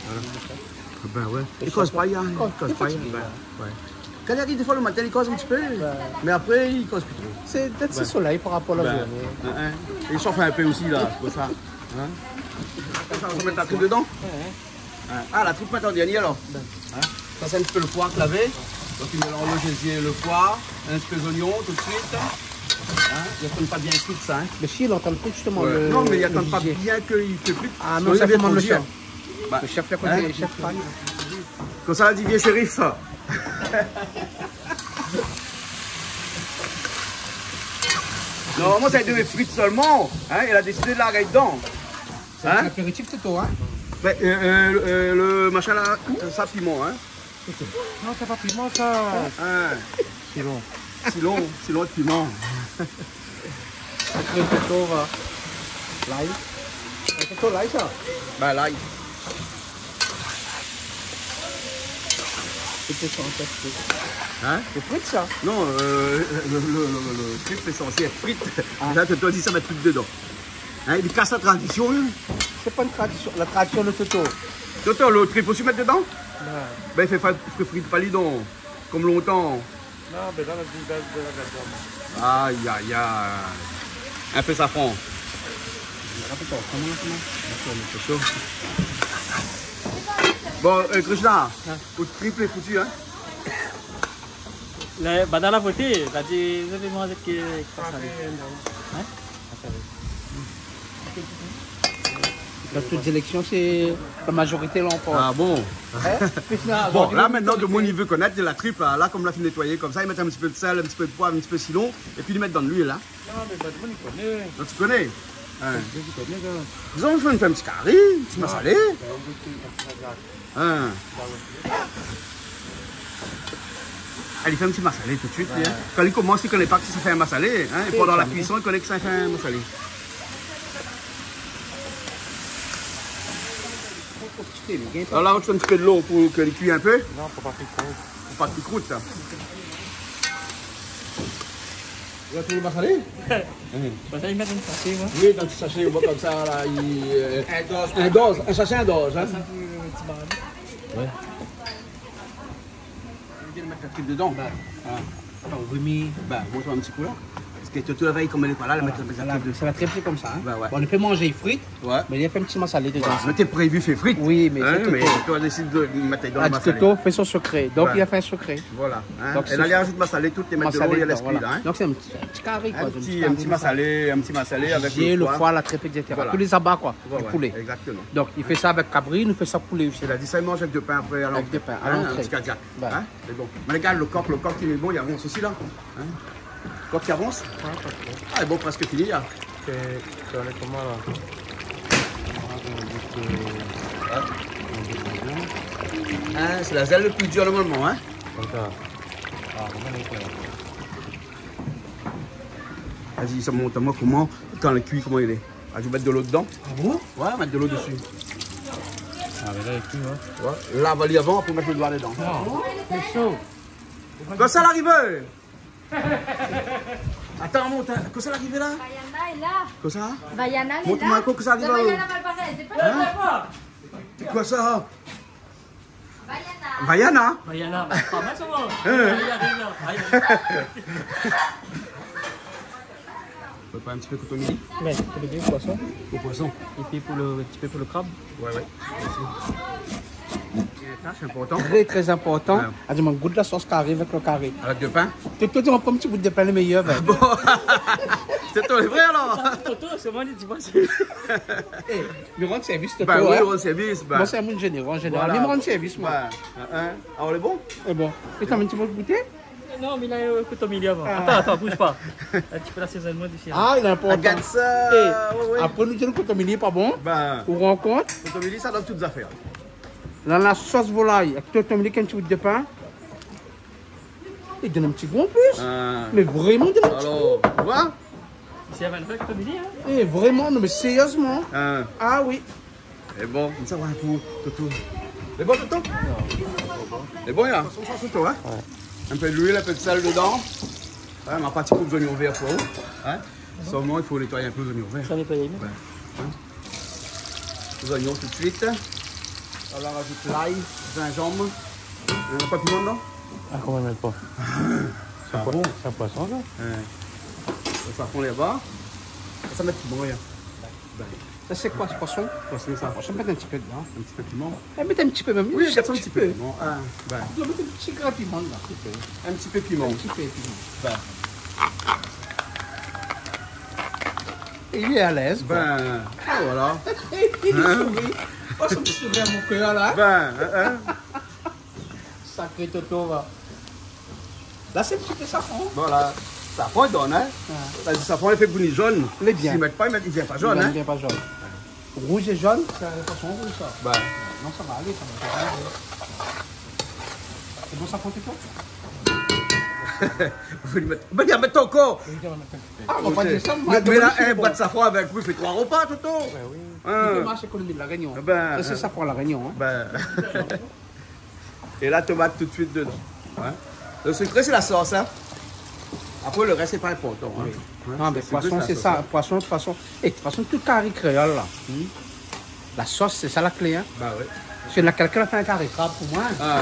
Voilà. Bin ouais. I koz pa, i koz pa, bin ouais. Kan li ariv, défoi, le matin, i koz in ti pé, mé apré, i koz pi tro. Sé pétèt le solèy par rapor a la zourné. Bin, hein, hein. É i sof in pé osi, la, sé pou sa. Hein ? Sa, ou mèt la trip dedan ? Ouais, ouais. Hein ? Ah, la trip, mintnan, dèrnié, alor. Bin. Hein ? Sa, sé in ti pé le foi lavé. Donk, i mélanz le zézié, le foi, in ti pé zoignon tout de suite. Hein ? I atann pa bien kui sa, hein ? Mé si, i atann pa zistoman le, le zézié. Ouais. Non, mé i atann pa bien ke li fé kui. Ah non, sa, i fo demann le shèf. Bin, le shèf, la, koté, hein ? Le shèf, pa. Konmsa, la di, vien, shérif. Normalman, sa i devé frit solman, hein, é la désidé de larg dedan. Sé in apéritif, Toto, hein ? Bin, euh, euh, le, euh, le machin la, sa piman, hein ? Non, sé pa piman, sa. Hein ? Silon. Silon, silon de piman. Apré, Toto va. Lay. Toto, lay, sa ? Bin, lay. Sé pou sa, an fèt, sé... Hein ? Sé frit, sa ? Non, euh, le, le, le, le trip lé sansé èt frit. Ah. La, Toto la di sa va èt frit dedan. Hein, li kas la tradision, li. Sé pa in tradision. La tradision de Toto. Toto, le trip osi mèt dedan ? Ouais. Bin, i fé pa, i fé frit pa li, donk, konm lontan. Non, mé la, la di, la, la, la, la. Ay, ay, ay. In pé safran. Rapid, koman, koman ? Dakor, mé sé sho. Bon, euh, Krishna, hein ? Out trip lé foutu, hein ? La, banna la voté, la di, zot i manz ke, ke sa. Hein ? Dans toutes élections, c'est la majorité l'emporte. Ah bon ? Hein ? Bon, la, maintenant, tout le monde, il veut connaître la tripe, là. Là, comme la fine nétoyé comme ça, i mèt in ti pé d'sèl, in ti pé d'poiv, in ti pé d'sitron, épi i mèt dann luil, la. Non, mé pa tout le monde i koné. Non, ou koné ? Hein. Tout le monde i koné, sa. Zot i fé in ti kari, in ti masalé. Non. Hein. Alé, i fé in ti masalé tout de suite, hein. Kan li komans, li koné pa ke sa i fé in masalé, hein. É pandan la kuison, li koné ke sa i fé in masalé. Alor la, ou razout in ti pé dolo pou ke li kui in pé. Non, fo pa ke li kui. Fo pa ke li kui, sa. Ou la trouv lo masalé ? Hein. Masalé, i mèt dann sashé, moin. Oui, dann sashé, ou voi konmsa, la, i, euh, in doz. In doz, in sashé, in doz, hein. Sa, sé in ti masalé. Ouais. Ou vé mèt la trip dedan ? Bin. Ah. Atann, ou vé mi- Bin, montre amoin in ti kou, la. Parske Toto la vèy, konm li lé pa la, la mèt la trip dedan. Voilà, sa va trip, sé konmsa, hein. Bin, ouais. Bon, ou pé manzé frit. Ouais. Mé li la fé in ti masalé dedan, sa. Mé té prévu fé frit. Oui, mé sé Toto. Hein, mé Toto la désid mèt dann masalé. Toto fé son sekré. Donk, li la fé in sekré. Voilà, hein. Donk, é la, li razout masalé, tout, li mèt dolo, li lès kui, la, hein. Donk, sé in ti, in ti kari, koi. In ti, in ti masalé, in ti masalé avèk lo foi, la trip, et cetera. Voilà. Tout lé zaba, koi, di poulé. Ouais, ouais, exactement. Donk, i fé sa avèk kabri, nou fé sa poulé osi. Li la di sa, i manz avèk dopin apré, alor. Avèk dopin, a lantré. Hein, in ti kadiak. Bin. Hein ? Mé bon. Mé regard lo kok, lo kok, lé bon, li avans osi, la. Hein ? Kok i avans ? Ouais, pa tro. Ah, lé bon, prèsk fini, la. Sé, sé, alé, koman, la ? Hein, sé la zèl lo pli dir, normalman, hein ? Konmsa. Ah, koman i fé, la ? Vas-y, sa, montre amoin koman, kan li kui, koman i lé. Ah, ou mèt dolo dedan. Ah bon ? Ouais, mèt dolo dési. Ah, mé la, li kui, ouais. Ouais, lav ali avan pou mèt lo doi dedan. Non, sé sho. Kosa la arivé ? Atann, mont, hein. Kosa la arivé la ? Vaiana lé la. Kosa ? Vaiana lé la. Mont amoin kosa la arivé la. Vaiana Valparaiso, sé pa... Hein ? Sé koi sa ? Vaiana. Vaiana ? Vaiana, pa mal sa, moin. Hein ? Vaiana, Vaiana. Prépar in ti pé kotomili. Ouais, kotomili, poison. Lo poison. Épi pou lo, in ti pé pou lo krab. Ouais, ouais. Mèrsi. Sa, sé inportan. Trè, trè inportan. Ouais. A, di amoin, gout la sos kari avèk lo kari. Avèk dopin ? Toto di amoin, pran in ti bout dopin, lé méyèr, bin. Ah bon ? Sé toi, lé vré, alor ? Toto, sé moin, li di pa, sé... Eh, mi rann sèrvis, Toto, hein. Bin oui, rann sèrvis, bin. Moin, sé in moun zénéré, an zénéral. Voilà. Mé mi rann sèrvis, moin. Bin, hein, hein. Alor, lé bon ? Lé bon. É ou la mèt in ti bout gouté ? Non, mé la, euh, kotomili avan. Ah. Atann, atann, bouz pa. In ti pé lasézonman dési, hein. Ah, lé inportan. Regard sa. Eh, ouais, ouais. Apré, nou di lo kotomili lé pa bon. Bin. Ou rann kont ? Kotomili, sa i donn tout zafèr. La, la sos volay avèk kotomili, in ti bout dopin. Li donn in ti gou an plis. Ah. Mé vréman, li donn in ti gou. Alor, ou voi ? Sé in vré kotomili, hein ? Eh, vréman, non, mé sérièzman. Ah. Ah oui. Lé bon, konmsa, ouais, pou Toto. Lé bon, Toto ? Lé bon, la ? Sa, sa, Toto, hein ? Ouais. In pé d'luil, in pé d'sèl dedan. Ouais, ma parti pou lé zoignon vèr pou ou, hein ? Solman, i fo nétoy in pé lé zoignon vèr. Sa nétoy, oui. Ouais. Hein ? Lé zoignon tout de suite. Alor, razout lay, zinzanm. Na pa piman dedan ? Ah, koman i mèt pa ? Ah bon ? Sé in poison, sa ? Ouais. Sa fon laba. Sa i mèt piman, rien. Bin. Sa, sé koi, sé poison ? Poison, sa. Poison, mèt in ti pé dedan. In ti pé piman. Eh, mèt in ti pé mèm. Oui, zis in ti pé. Bon, ah, bin. Ou doi mèt in ti grin piman dedan. In ti pé. In ti pé piman. In ti pé piman. Bin. É li lé alèz, koi. Bin, ah, voilà. Li souri. Oh, sa i souri a mon kèr, la. Bin, hein, hein. Sakré Toto, va. La, sé in ti pé safran. Voilà. Safran i donn, hein. Ouais. Sa, safran i fé bouni zone. Lé bien. Si i mèt pa, i mèt, i vien pa zone, hein. I vien pa zone. Rouz é zone, sé la fason rouz, sa. Bin. Non, sa va alé, sa va alé. Sé bon, safran, Toto ? Ou vé mèt, bin, i mèt ankor. Oui, i mèt ankor. Ah, on va dire ça, mé, mé la, in bwat safran avèk, oui, i fé troi ropa, Toto. Ouais, oui. Hein. Li fé marsh ékonomi La Rényon. Bin, sa, sé safran La Rényon, hein. Bin. É la, tomat tout de suite dedan. Hein ? Lo sekré, sé la sos, hein. Apré, lo rès, sé pa inportan, hein. Oui. Hein, non, mé poison, sé sa. Poison, de tout fason. É de tout fason, tout kari kréol, la. Hmm. La sos, sé sa la klé, hein. Bin oui. Parske na kèlkin la fé in kari krab pou moin. Ah.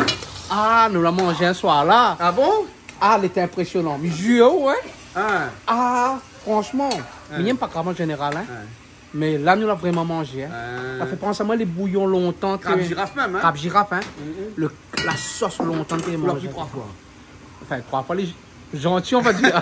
Ah, nou la manzé in soir, la. Ah bon ? Ah, lété inprésionan. Mi zir aou, hein. Ah. Ah, fransman. Ah. Mi yèm pa krab an zénéral, hein. Ah. Mé la, nou la vréman manzé, hein. Ah. Sa i fé pans amoin lé bouyon lontan, krab ziraf mèm, hein. Krab ziraf, hein. Mm, mm. Lo, la sos lontan té manzé. Ou la pri troi foi. Anfin, troi foi, lé zanti, on va dir.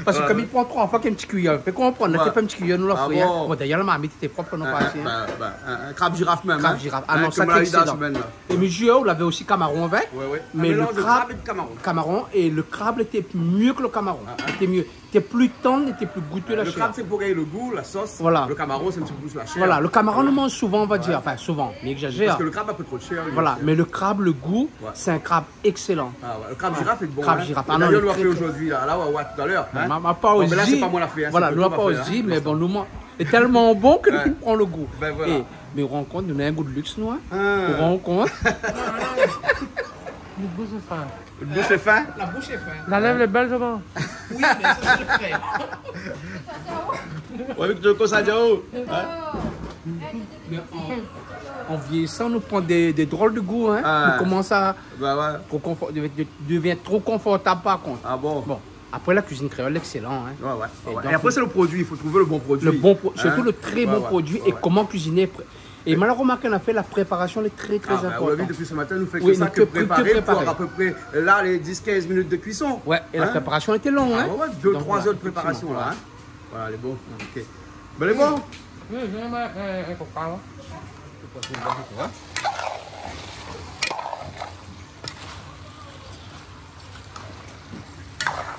Parske konm li pran troi foi k'in ti kuiyèr, ou pé konprann, la té pa in ti kuiyèr, nou la pri, in. Ah bon ? Bon, dayèr, la marmit té prop, nou la pa asi, in. In, in, in, in krab ziraf mèm, in ? Krab ziraf. Ah non, sa té ékselan. É mi di aou, lavé osi kamaron avèk. Ouais, ouais. Mé lo krab, kamaron. Kamaron, é lo krab lété myé ke lo kamaron. Ah, ah. Lété myé. Lété pli tann, lété pli gouté, la shèr. Lo krab, sé pou gingn lo gou, la sos. Voilà. Lo kamaron, sé in ti pé plis la shèr. Voilà, lo kamaron, nou manz souvan, on va dir. Ouais. Anfin, souvan, mi égzazèr. Parske lo krab la pa tro shèr, li osi, in. Voilà, mé lo krab, lo gou, sé in krab ékselan. Ah ouais, lo krab ziraf lé bon, in. Krab ziraf. Ah non, ziraf, lé tré, tré bon. D'ayèr, nou la fé zordi, la, la, ou va voir talèr, in. Ma, ma pa ozi. Bon, mé la, sé pa moin la fé, in, sé pa moin la fé, in. Mé bon, nou, lé tèlman bon ke nou pran lo gou. Ben voilà. É, mé ou rann kont, nou néna in gou de liks, nou, in. Ah. Ou rann kont. Lo boush lé fin. Lo boush lé fin ? La boush lé fin. La lèv lé bèl, sa va. Oui, mé sa, sé lo pré. Ouais, avèk lo kosa, Diao. In ? Mé an, an vieillisan, nou pran dé, dé drol de gou, in. Ah. Nou komans a, bah ouais, tro konfor-, dev-, dev-, devien tro konfortab, par kont. Ah bon ? Bon, apré, la kuizine kréol lé ékselan, in. Ouais, ouais, ouais. É donk, apré, sé lo produi, i fo trouv lo bon produi. Lo bon pro-, sirtou lo tré bon produi, é koman kuiziné apré. In ? Ouais. É moin la romarké, an fèt, la préparasion lé tré, tré inportan. Ah, bah, ou la vi, dopi se matin, nou fé ke sa, ke préparé pou a pé pré, la, lé dis, kinz minit de kuison. Ouais, é la préparasion lété long, in. Ah ouais, ouais, dé, troi zèr de préparasion, la, in. Voilà, lé bon. OK. Ben, lé bon. Oui, oui, oui, oui, oui.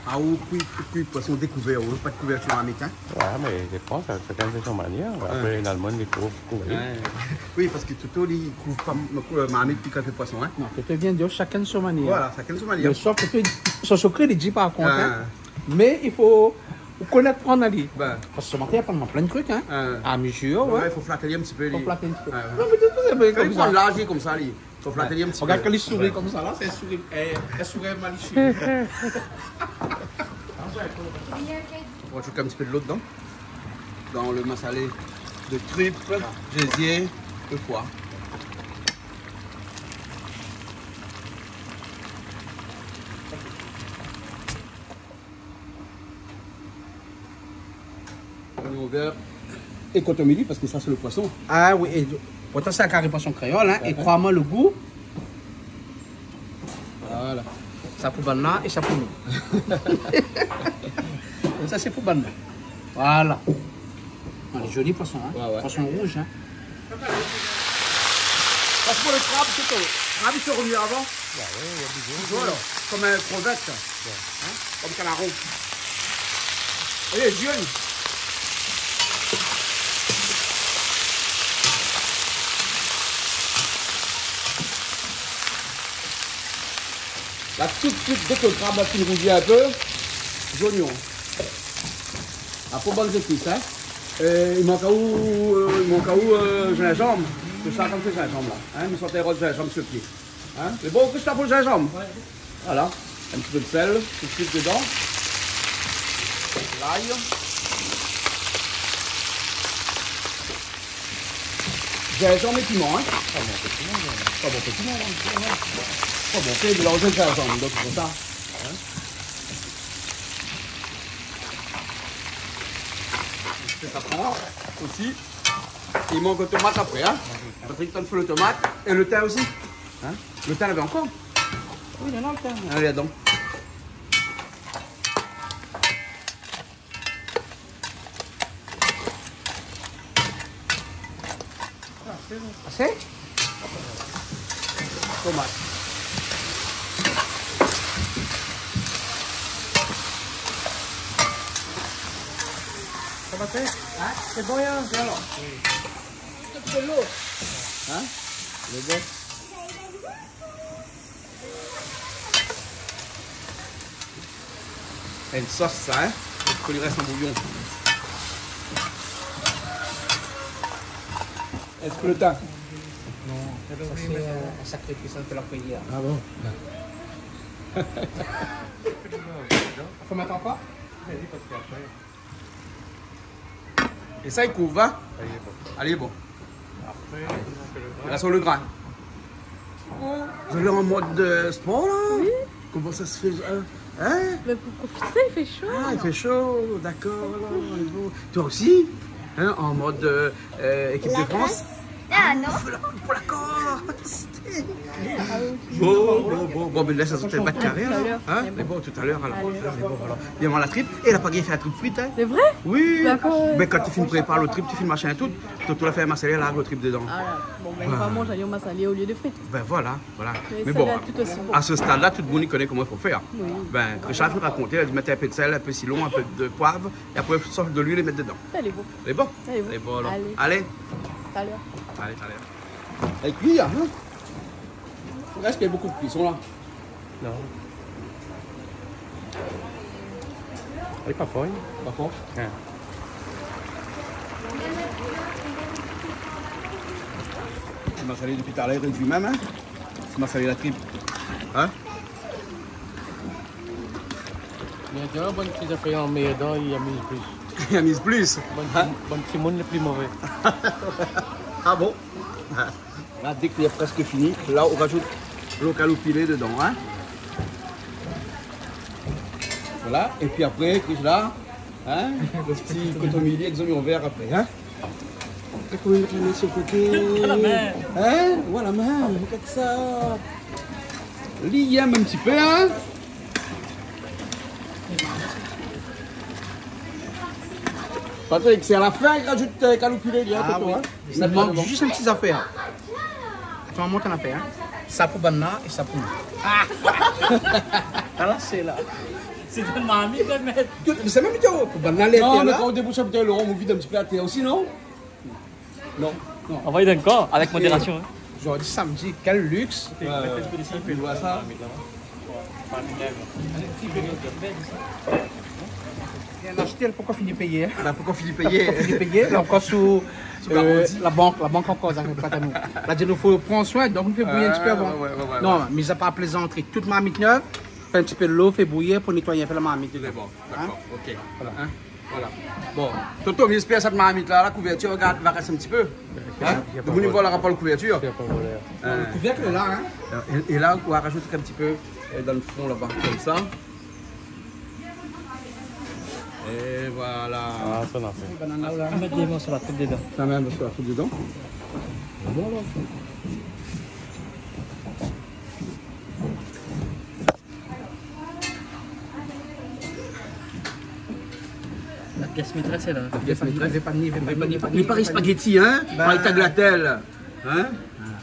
Ah, ou kui, kui poison dékouvèr, ou pa de kouvèrtir marmit, in ? Ouais, mé i dépan, sa, shakinn sé son manièr. Ouais. Apré, néna d'moun i kouv, kouv. Ouais. Oui, parske Toto, li, i kouv pa m-, marmit pi kan i fé poison, in ? Non, Toto i vien di, shakinn son manièr. Voilà, shakinn son manièr. Mé sof Toto, son sekré, li di par kont, in. Ah. Mé i fo ou konèt, pran ali. Ben. Parske se matin, li la aprann amoin plin de trik, in. Ah. Ah, mé mi di aou, ouais, ouais, i fo flat ali in ti pé, li. Fo flat ali in ti pé. Ouais, ouais. Non, mé de tout fason, mé konmsa. Kan li pran laz, li lé konmsa, li. Fo flat ali in ti pé. Regard kan li souri konmsa, la, sé in souri, é, in souri malisyé. On rajoute un petit peu de l'eau dedans. Dans le massalé de tripes, gésier, le foie. Oignon vert é kotomili, parske sa sé lo poison. Ah oui, é pourtan sé in kari poison kréol, in, é kroi amoin, lo gou. Voilà. Sa pou banna é sa pou nou. É sa sé pou banna. Voilà. Non, lé zoli poison, in. Ouais, ouais. Poison rouz, in. Parske lo krab, sé ke lo krab, i fé remué avan. Bah ouais, ouais, bizou. Voilà, konm in krevèt. Ouais. In ? Konm kanaron. É lé zié. La, tout de suite, dès que le crabe la fine rougi un peu, les oignons. Apré, bann zépis, in. É i mank aou, euh, i mank aou, euh, zinzanm. Sé sa, konm sé zinzanm la. In, mi sort in rod zinzanm su lo pié. In ? Lé bon, Christophe, lo zinzanm ? Ouais. Voilà. Un petit peu de sel tout de suite dedans. L'ail. Zinzanm é piman, in. Pa bon, piman, in. Pa bon, piman, in. Pa bon, fé mélanzé zinzanm, donk sé pou sa. In ? Sé sa pran osi. I mank tomat apré, in. Patrick, tann fé lo tomat é lo tin osi. In ? Lo tin, lavé ankor ? Oui, néna lo tin. Alé, donk. Asé ? Tomat. Sa va fé ? In ? Sé bon, in ? Bien alor. Oui. Tout de lo. In ? Lo bon. In sos sa, in ? Fo li rès an bouyon. Èske lo tin ? Non, sa sé in sakrifis, in, pou la priyèr. Ah bon ? Fo mèt ankor ? Oui, parske apré. É sa, i kouv, in ? Alé, bon. Alé, bon. Apré, i rès lo grin. Zot lé an mod, euh, spor, la ? Oui. Koman sa i fé, in ? In ? Mé pou profité, i fé sho, alor. Ah, i fé sho, dakor, alor, bon. Toi osi, in, an mod, euh, euh, ékip de France ? La Grèce. Ah non. Pou la, pou la kor. Bon, bon, bon, bon, mé lès sa sot pa d'karé, alor. Hein ? Mé bon, talèr, alor. Alé. Mé bon, alor. Vien voir la trip. É la pa gingn fé la trip frit, hein ? Sé vré ? Oui. Dakor. Mé kan ti fine prépar lo trip, ti fine machin tout, Toto la fé in masalé, la, lo trip dedan. Ah la. Bon, bin, nou va manz ali an masalé olié de frit. Bin voilà, voilà. Mé sa va tout osi bon. A se stad-la, tout demoun i koné koman i fo fé. Oui. Bin, Richard la rakonté, la di mèt in pé d'sèl, in pé sitron, in pé de poiv, é apré, sof de luil é mèt dedan. Sa lé bon. Lé bon ? Sa lé bon. Lé bon, alor. Alé. Alé. Talèr. Alé, talèr. Èl i kui, hein ? I rès pa bonpé de kuison, la. Non. Lé pa for, hein ? Pa for ? Hein. Masalé dopi talèr, i rédui mèm, hein ? Masalé la trip. Hein ? Mé di, bann ti zafèr an mèr, i amiz plis. I amiz plis. Bann ti, bann timoun lé pli mové. Ah bon ? La, dèk li lé prèsk fini, la, ou rajout lo kaloupilé dedan, hein. Voilà, épi apré, Chris la, hein, lo ti koton mili èk zoignon vèr apré, hein. Koman i mèt la min si lo koté. Voilà, mèm. Hein ? Voilà, mèm. Gard sa. Li i èm in ti pé, hein. Patrick, sé a la fin i rajout, euh, kaloupilé, li, hein, Toto, hein. Ah oui. I mank zis in ti zafèr. Atann, mi mont in afèr, hein. Sa pou banna é sa pou nou. Ah ! Ala, sé la. Sé dan marmit, la, mé... Tout, sé mèm, pou banna, lé... Non, mé kan ou déboush in boutèy, Laurent, ou vid in ti pé atèr osi, non ? Non, non. Anvoy ankor, avèk modérasion, hein. Zordi samdi, kèl liks. Ouais, ouais. Ou voi sa ? Bien ashté, pankor fini péyé, hein. Bin, pankor fini péyé. Pankor fini péyé, lé ankor sou, sou garanti. Euh, la bank, la bank ankor, sa, pa ta nou. La di nou fo pran soin, donk nou fé bouyi in ti pé avan. Ouais, ouais, ouais, ouais. Non, mé a par plézantri, tout marmit nèv, fé in ti pé dolo, fé bouyi pou nétoy in pé la marmit dedan. Lé bon, dakor, OK. Voilà. Hein ? Voilà. Bon, Toto, mi èspèr sèt marmit la, la kouvèrtir, regard, va rès in ti pé. Hein ? Domoun i voi la rapor kouvèrtir. Hein ? Lo kouvèrk lé la, hein. É, é la, ou va rajout in ti pé, euh, dan lo fon laba, konmsa. É voilà. Ah, sa va fé. Banana la. Mèt dé morso la trip dedan. Sa mèm, morso la trip dedan. Bon, alor. La pièce maîtresse est là. La pièce maîtresse. Vé pa ni, vé pa ni, vé pa ni, vé pa ni. Mé pa spaghetti, hein ? Bin. Pa tagliatelle, hein ? Ah.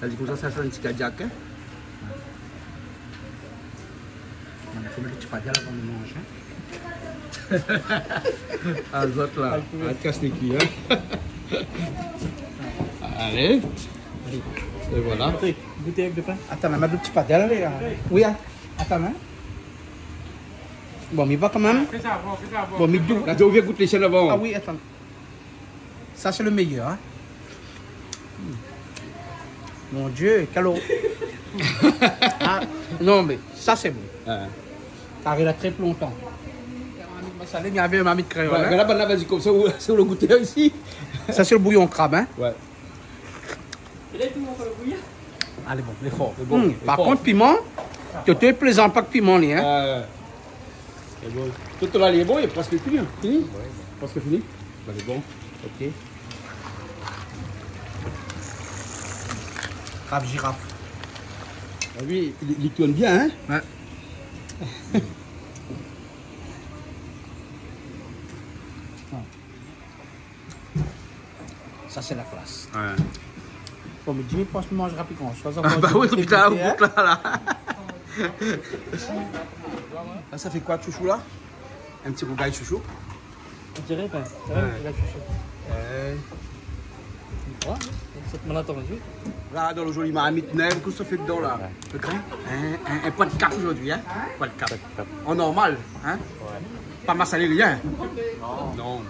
La di konmsa, sa, sa, in ti kadiak, hein ? Fo mèt lo ti padèl avan de manzé, hein ? Ah, zot la, ah, kas lé kui, hein ? Alé. Alé. É voilà. Patrick, gout avèk de pin. Atann, mèt lo ti padèl, lé, euh, oui, hein. Atann, hein. Bon, mi va kan mèm. Fé sa, bon, fé sa, bon. Bon, mi dou. La di ou vien gout lé shèn avan. Ah oui, atann. Sa, sé lo méyèr, hein. Hmm. Mon Dieu, kèl or-, ah, non, mé sa, sé bon. Ouais. Sa i rès la trè lontan. Masalé, mi avé in marmit kréol, ouais, hein. Mé la, banna va di konmsa, ou, sé ou lo goutèr isi. Sa, sé lo bouyon krab, hein. Ouais. Alé, bon, lé for. Lé bon, hmm, lé for. Par kont, piman, Toto i plézant pa èk piman, li, hein. Ah, ouais. Lé bon. Toto la, lé bon, lé prèsk fini, hein. Fini ? Ouais, ouais. Prèsk fini. Bin, lé bon. OK. Krab ziraf. Ah oui, li, li tourn bien, hein ? Ouais. Sa, sé la klas. Ouais. Bon, mé di, mi pans manz rapid, kan sa, sa... Ah, ba oui, dopi talèr, hein ? Ou gout la, la. La, sa fé koi, shoushou, la ? In ti rougay shoushou. On diré, ben, sé vré, ouais, rougay shoushou. Ouais. Ouais, sé mon atann. La, dan lo zoli marmit nèv, kosa i fé dedan, la ? Ouais. Lo grin ? In, in, in poi d'kap zordi, hein ? Poi d'kap. Poi d'kap. An normal, hein ? Ouais. Pa masalé rien. Non. Non.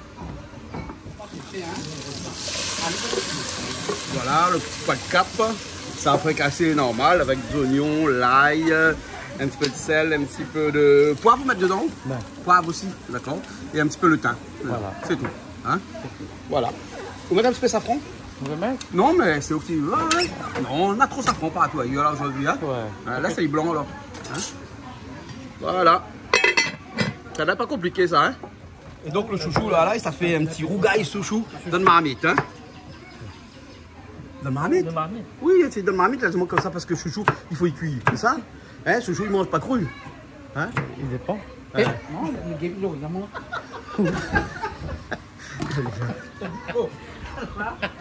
Voilà, lo ti poi d'kap. Sa frikasé normal avèk zoignon, lay, in ti pé d'sèl, in ti pé de poiv ou mèt dedan. Ouais. Poiv osi, dakor. É in ti pé lo tin. Voilà. Sé tou. Hein ? Sé tou. Voilà. Ou mèt in ti pé safran ? Ou vé mèt ? Non, mé sé ou ki vé, hein. Non, na tro safran partou ayèr, la, zordi, hein. Ouais. Hein, la, sé blan, la. Hein ? Voilà. Sa lé pa konpliké, sa, hein. É donk, lo shoushou la, la, sa fé in ti rougay shoushou dan marmit, in. Dan marmit ? Dan marmit. Oui, sé dan marmit, la, sé konmsa, parske shoushou, i fo i kui, sé sa ? In, shoushou, i manz pa kru. In ? I dépan. In ? Non, mé gèt lo, la, moin.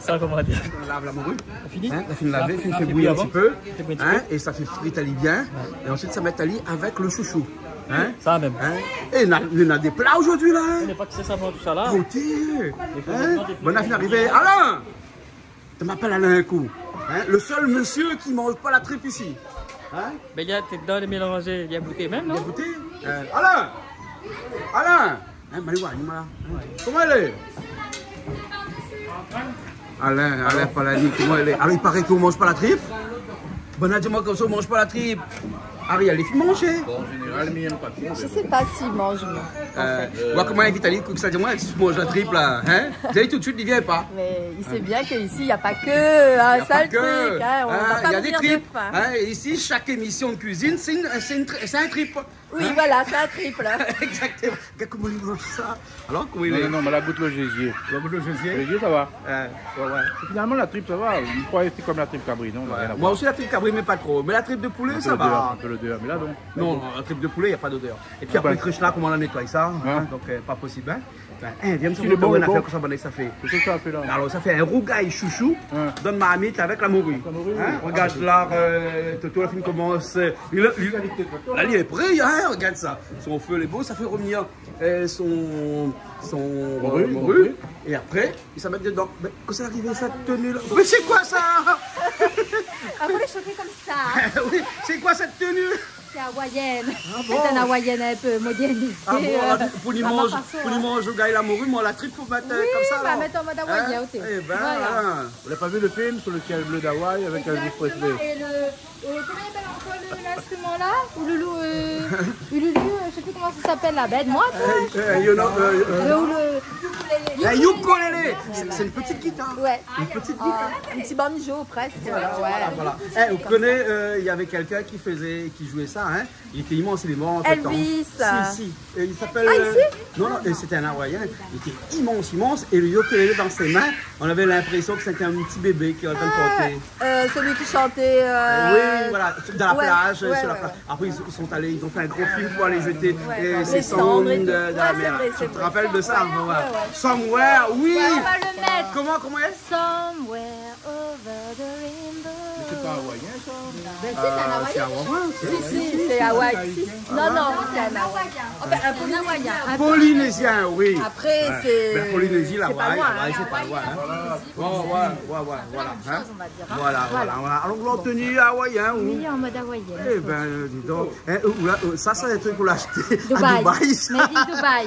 Sa, koman dir ? Lav la mori. Fini ? In, la fine lavé, la fine fé bouyi in ti pé. Fé bouyi in ti pé. In, é sa fé frir ali bien. Oué. É ansuit, sa mèt ali avèk lo shoushou. In ? Sa mèm. In ? É na, na dé pla zordi la, in ? Sé pa ke sé sa, moin, tousa la. Oté. In ? Bon, la fine arivé. Alain ! Ou apèl Alain in kou. In ? Lo sèl mésyé ki manz pa la trip isi. In ? Bin, li la tèt dan lé mélanzé, li la gouté mèm, non ? Li la gouté ? In, Alain ! Alain ! In, Maliwa, li la. Koman i lé ? Alain, Alain Palani, koman i lé ? Alor, i paré ke ou manz pa la trip ? Bon, la di amoin konmsa ou manz pa la trip. Ariel, li fine manzé ? Bon, an zénéral, mi yèm pa tro, mé bon. Je sais pas s'il mange, moi, en fait. Euh, oua koman i invit ali, kosa i di amoin, si ou manz la trip la, in ? Di ali tout de suit, li vien pa. Mais il sait bien qu'ici, il y a pas que un seul truc, hein, on va pas mourir de faim. In, na dé trip. In, isi, shak émisyon de kuizine, sé in, sé in tri-, sé in trip. Oui, voilà, sé in trip. Exactement. Gard koman li manz sa. Alor, koman i lé ? Non, non, non, mé la gout lo zézié. La gout lo zézié ? Zézié, sa va. Oué, oué, oué. Finalement, la trip, sa va. Mi kroi sé konm la trip kabri, non ? Oué. Na rien à voir. Moin osi, la trip kabri, mé pa tro. Mé la trip de poulé, sa va. In pé lodèr, in pé lodèr, mé la, non. Non, la trip de poulé, na pa d'odèr. É pi apré, Krishna, koman la nétoiy sa, in, donk, euh, pa posib, in. Bin, in, vien, si, lé bon, lé bon. Kosa sa fé ? Kosa sa fé la ? Alor, sa fé in rougay shoushou dan marmit avèk la mori. Avèk la mori, oui. In ? Rogard la, euh, Toto la fine komans, euh, li, li, la, li lé pré, in, rogard sa. Son fé lé bo, sa fé revnir, euh, son, son, euh, mori, mori. É apré, li sa mèt dedan. Mé kosa la arivé, sèt teni la ? Mé sé koi sa ? Apré, lé shofé konmsa. Oui, sé koi sèt teni ? C'est hawaïenne. Ah bon ? C'est un hawaïenne un peu modernisé, euh, à ma façon, hein. Ah bon, pou li manz, pou li manz rougay la mori, mé la trip, fo mèt, euh, konmsa, la. Oui, bah, mèt an mod hawaïen, oté. Voilà. Eh ben, voilà. Vous n'avez pas vu le film sur le ciel bleu d'Hawaï avec Elvis Presley ? Exactement. Et le, euh, comment il appelle encore le, l'instrument là ? Ou le, le, euh, Ululu, euh, je sais plus comment ça s'appelle là. Bah, aide-moi, toi. Euh, euh, you know, euh, euh, le, ou le, un ukulélé. Ukulélé. C'est, c'est une petite guitare. Ouais. Une petite guitare. Ah, un petit banjo, presque. Voilà, voilà, voilà. Eh, vous connaissez, euh, il y avait quelqu'un qui faisait, qui jouait ça, hein ? Il était immense, il est mort entre-temps. Elvis. Si, si. Et il s'appelle, euh, ah, ici ? Non, non, et c'était un Hawaïen. Il était immense, immense. Et le ukulélé dans ses mains, on avait l'impression que c'était un petit bébé qui est en train de porter. Ah, euh, celui qui chantait, euh, oui, voilà, dans la plage, ouais, sur la plage. Ouais, ouais. Après, ils, ils sont allés, ils ont fait un gros film pour aller jeter, euh, ses cendres dans la mer. Les cendres et tout. Ouais, c'est vrai, c'est vrai. Tu te rappelles de ça ? Ouais, ouais. Somewhere, oui. Ouais, on va le mettre. Comment, comment elle ? Somewhere over the rainbow. Mais c'est pas hawaïen, ça ? Ben si, c'est un hawaïen. Euh, c'est hawaïen, si, si, c'est Hawaï. Si, si. Non, non, c'est un hawaïen. Enfin, un polynésien. Un polynésien. Polynésien, oui. Après, c'est, ben, Polynésie, c'est pas loin, hein. L'Hawaï, l'Hawaï, c'est pas loin, hein. Voilà. Ouais, ouais, ouais, ouais, voilà, hein. C'est un peu la même chose, on va dire, hein. Voilà, voilà, voilà. Alors, la tenue hawaïenne, ou ? Oui, en mode hawaïenne. Eh ben, dis donc. Hein, euh, là, euh, ça, c'est un truc pour l'acheter à Dubaï. Dubaï, ça. Made in Dubaï.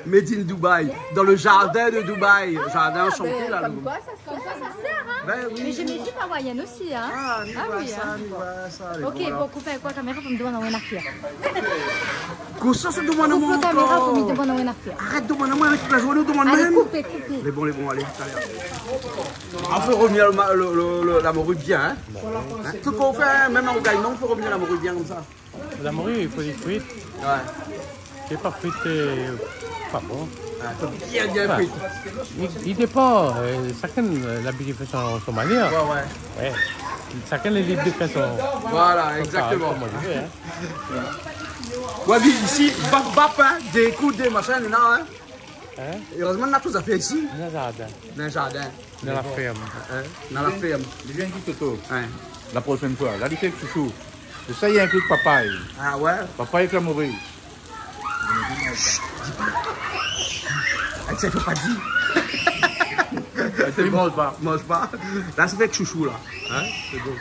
Made in Dubaï. Dans le jardin de Dubaï. Ah, jardin enchanté, ben, là, comme quoi, ça Comme quoi ça sert, hein ? Ben oui. Mais j'ai mes jupes hawaïennes aussi, hein ? Ah, ni voi sa, ni voi sa, lé bon, alor. Ok, bon, koup la kaméra pou mi domann aou in afèr. Kosa sa, domann amoin ankor ? Koup la kaméra pou mi domann aou in afèr. Arèt domann amoin, avèk tout la zourné ou domann mèm. Allez, coupez, coupez. Lé bon, lé bon, alé, talèr. Ah, fo revnir le ma-, le, le, le, la mori bien, hein ? Hein ? Tout kan ou fé, hein, mèm an gayman, fo revnir la mori bien konmsa. La mori, i fo dir kuit. Ouais. Si lé pa kuit, lé pa bon. Ah, fo bien, bien kuit. Enfin, i, i dépan, euh, shakinn, euh, la abitid fé son, son manièr. Ouais, ouais. Ouais. Shakinn lé lib de fé son, son travay, koman li vé, hein. Voilà, exactement. Ouais, mé isi, bap, bap, hein, dé kou, dé machin, la, hein. Hein ? Erèzman, na tout zafèr isi. Na zardin. Na zardin. Dann la fèrm. Hein ? Dann la fèrm. Li vien di Toto. Hein. La proshèn foi, la li fé shoushou. Sé sa, i inkli papay. Ah ouais ? Papay èk la mori. Chut, di pa. Ah, sa i fo pa dir. Ah, sé bon. Manz pa. Manz pa. La, sa fé èk shoushou, la. Hein ? Sé bon.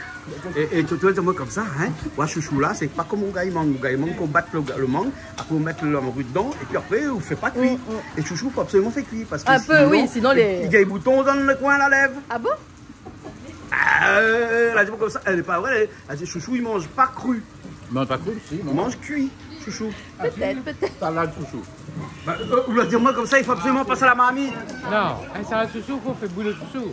É, é Toto la di amoin konmsa, hein, oua, shoushou la, sé pa konm rougay mang. Rougay mang, ou bat le, le mang, apré ou mèt la mori dedan, épi apré ou fé pa kui. Mm, mm. É shoushou, fo absoliman fé kui, parske sinon, oui, sinon lé, i gingn bouton dann le koin la lèv. Ah bon ? Ah, euh, la di amoin konmsa, lé pa vré, la di shoushou i manz pa kru. I manz pa kru, si, non ? I manz kui, shoushou. Pétèt, pétèt. Salad shoushou. Ba, euh, ou la di amoin konmsa, i fo absoliman pas a la marmit. Non, in salad shoushou, fo fé bouyir lo shoushou.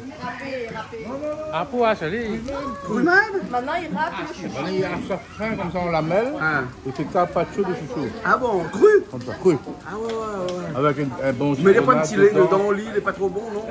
Apré, a, sa lé kri mèm. Mintnan, i rap lo shoushou. Voilà, i rap sa fin konmsa, ou la mèl. Ah. É sé sa, pa sho de shoushou. Ah bon, kri ? Konmsa, kri. Ah ouais, ouais, ouais. Avèk in, in bon sitronaz dedan. Mé li lé pa in ti lé dedan, li, li lé pa tro bon, non ?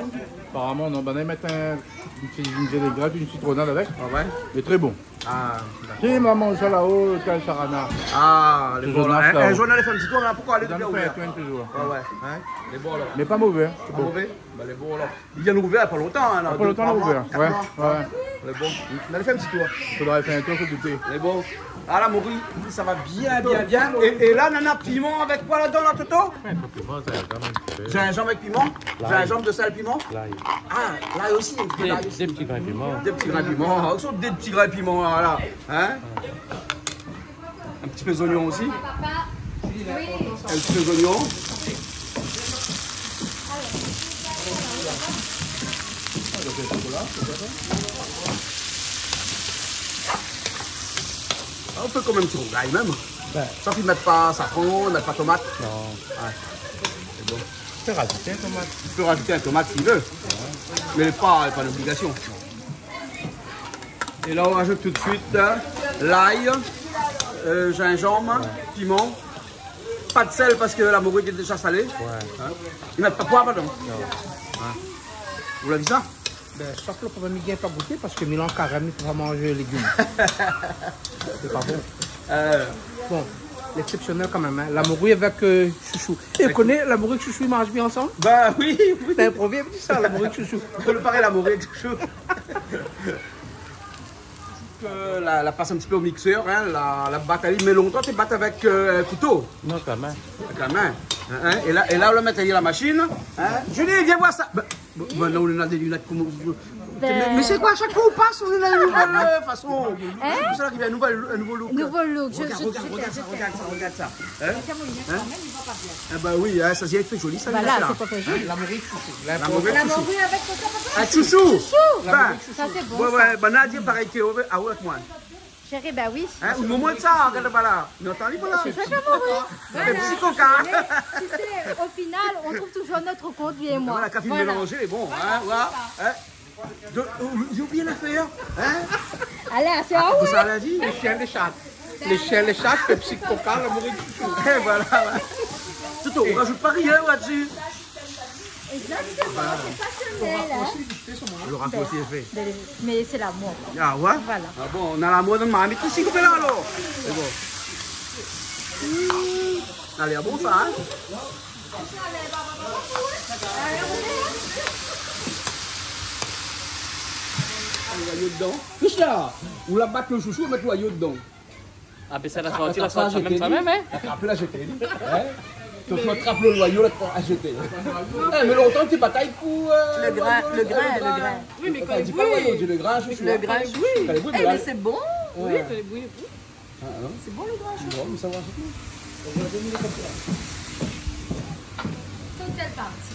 Aparaman, non. Bin, i mèt in, in ti, in vinégrèt, in sitronaz avèk. Ah ouais ? Lé tré bon. Ah, dakor. Si, maman, sa la-o, kèl sarana. Ah, lé bon, la. Sé Jonas, la-o. In, in zour, nou alé fé in ti tour la, poukosa alé bien ouvèr ? Fé in tour, in tour. Ouais, ouais, hein. Lé bon, la. Mé pa mové, hein. Pa mové ? Ba, lé bon, la. Li vien ouvèr, pa lontan, hein, la. Pa lontan, dé, troi ouvèr. Mwa, kat mwa. Ouais, ouais. Lé bon. Nou alé fé in ti tour. Fodra fé in tour pou gouté. Lé bon. Ah, la mori, sa va bien, bien, bien. É, é la, nana piman avèk koi ladan, la, Toto ? Ouais, pa piman, zinzanm in ti pé. Zinzanm avèk piman ? Lay. Zinzanm, de sèl, piman ? Lay. Ah, lay osi, in ti pé lay osi. Dé, dé ti grin piman. Dé ti grin piman. Ou sort dé ti grin piman, la, la. Hein ? In ti pé zoignon osi. In ti pé zoignon. Ah, ou pé kan mèm ti rougay mèm. Bin. Sof i mèt pa safran, i mèt pa tomat. Non. Ouais. Lé bon. Ou pé razout in tomat. Ou pé razout in tomat si ou vé. Ouais. Mé pa, pa lobligasion. É la, ou razout tout de suit, euh, lay, euh, zinzanm, ouais, piman. Pa de sèl parske la mori lé déza salé. Ouais. Hein ? I mèt pa poiv ladan. Non. Hein ? Ou la vi sa ? Bin, sof lo problèm, mi gingn pa gouté parske mi lé an karèm, mi pé pa manz légim. Sé pa bon. Euh. Bon, lé eksépsionèl kan mèm, hein. La mori avèk, euh, shoushou. É ou koné, la mori èk shoushou, i marsh bien ansanm ? Ba oui, oui. Té inprové, di sa, la mori èk shoushou. Préparé la mori èk shoushou. Ke la, la pas in ti pé o miksèr, hein, la, la bat ali, mé lontan té bat avèk, euh, kouto. Non, kan mèm. Kan mèm. Hein, hein, é la, é la, ou la mèt ali la mashine, hein. Julie, vien voir sa. Ba, ba, mintnan, ou néna dé linèt, koman ou... Bin. Mé, mé sé koi, shak foi ou pas, ou néna in nouvèl, euh, fason. Hein ? Pou sa la ki vien, in nouvèl, in nouvo look. Nouvo look, je, regard, je, regard, je, regard sa, je, regard sa, regard sa. Hein ? Hein ? Ah ba oui, hein, sa i fé zoli, sa, voilà, la. Sé pa fé zoli. Hein ? La mori èk shoushou. La mori èk shoushou. La mori avèk kosa, papa ? Ah, shoushou. Shoushou. La mori èk shoushou. Bin, sa sé bon, ouais, sa. Ouais, bin, Nadia, parèy ke, ouais, ah ouais, avèk moin. Chéri, ba oui. Hein, ou momon sa, regard pa la. Non, atann, li, voilà. Shoushou avèk la mori. Voilà. Sé ti koka. Mé tu sais, au final, on trouve toujours notre compte, lui et moi. Voilà, kan i mélanz, lé bon, hein, voilà. Voilà, c'est ça. Hein ? De, euh, j'ai oublié l'affaire, hein ? Alé, sé a ou, hein ? Ah, sa la di. Lé shien, lé shat. Lé shien, lé shat, Pepsi, Coca, la mori èk shoushou. É voilà, ouais. Sé tou, ou razout pa rien la-dsi. Exactement, c'est passionnel, hein ? Lo rakoursi lé fé. Bin, mé sé lamour. Ah ouais ? Voilà. Ah bon, nana lamour dann marmit isi, koup la, alor. Sé bon. Alé, ah bon, sa, hein ? Loiyo dedan. Toush la. Ou la bat lo shoushou, ou mèt loiyo dedan. Ah, bin, sa la sorti, la sorti mèm sa mèm, hein ? Atrap, la zété, hein ? Donk, ou atrap lo loiyo, la, a zété. Eh, mé lontan, ti batay pou, euh, lo grin, lo grin, lo grin. Oui, mé kan i bouy. Anfin, di pa loiyo, di lo grin, shoushou. Lo grin i bouy. Kan i bouy, mé la, kan i bouy, oui. Ah, hein ? Sé bon, lo grin, shoushou. Bon, mé sa va, sé tout. Sot kèl parti ?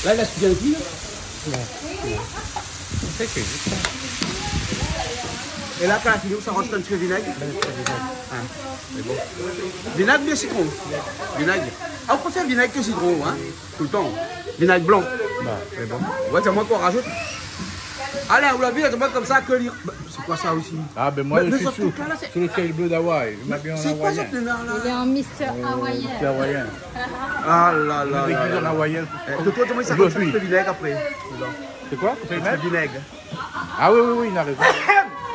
La, la, sé bien kui, la ? Ouais. Sé kui, vit fé. É la, kan la fini, ou sa razout in ti pé vinèg ? Ouais, in ti pé vinèg. Ah, sé bon. Vinèg oubien sitron ? Vinèg. Ah, ou préfèr vinèg ke sitron, hein ? Toultan. Vinèg blan. Ba. Mé bon. Ouais, sé moin ki razout. Alé, ou la vi, sé moin konmsa ke li, ba, sé koi sa osi ? Ah, bin, moin, mé, mé lo shoushou, sirtou la, sé, sé lo sèl bleu d'Hawaï. Mé sé koi sa, la ? Li lé an Mister Hawaïen. Mister Hawaïen. Ah la la la la. An Hawaïen. Eh, Toto, koman i sa, zordi, in ti pé vinèg apré ? Sé koi ? In ti pé vinèg. Ah oui, oui, oui, il a raison.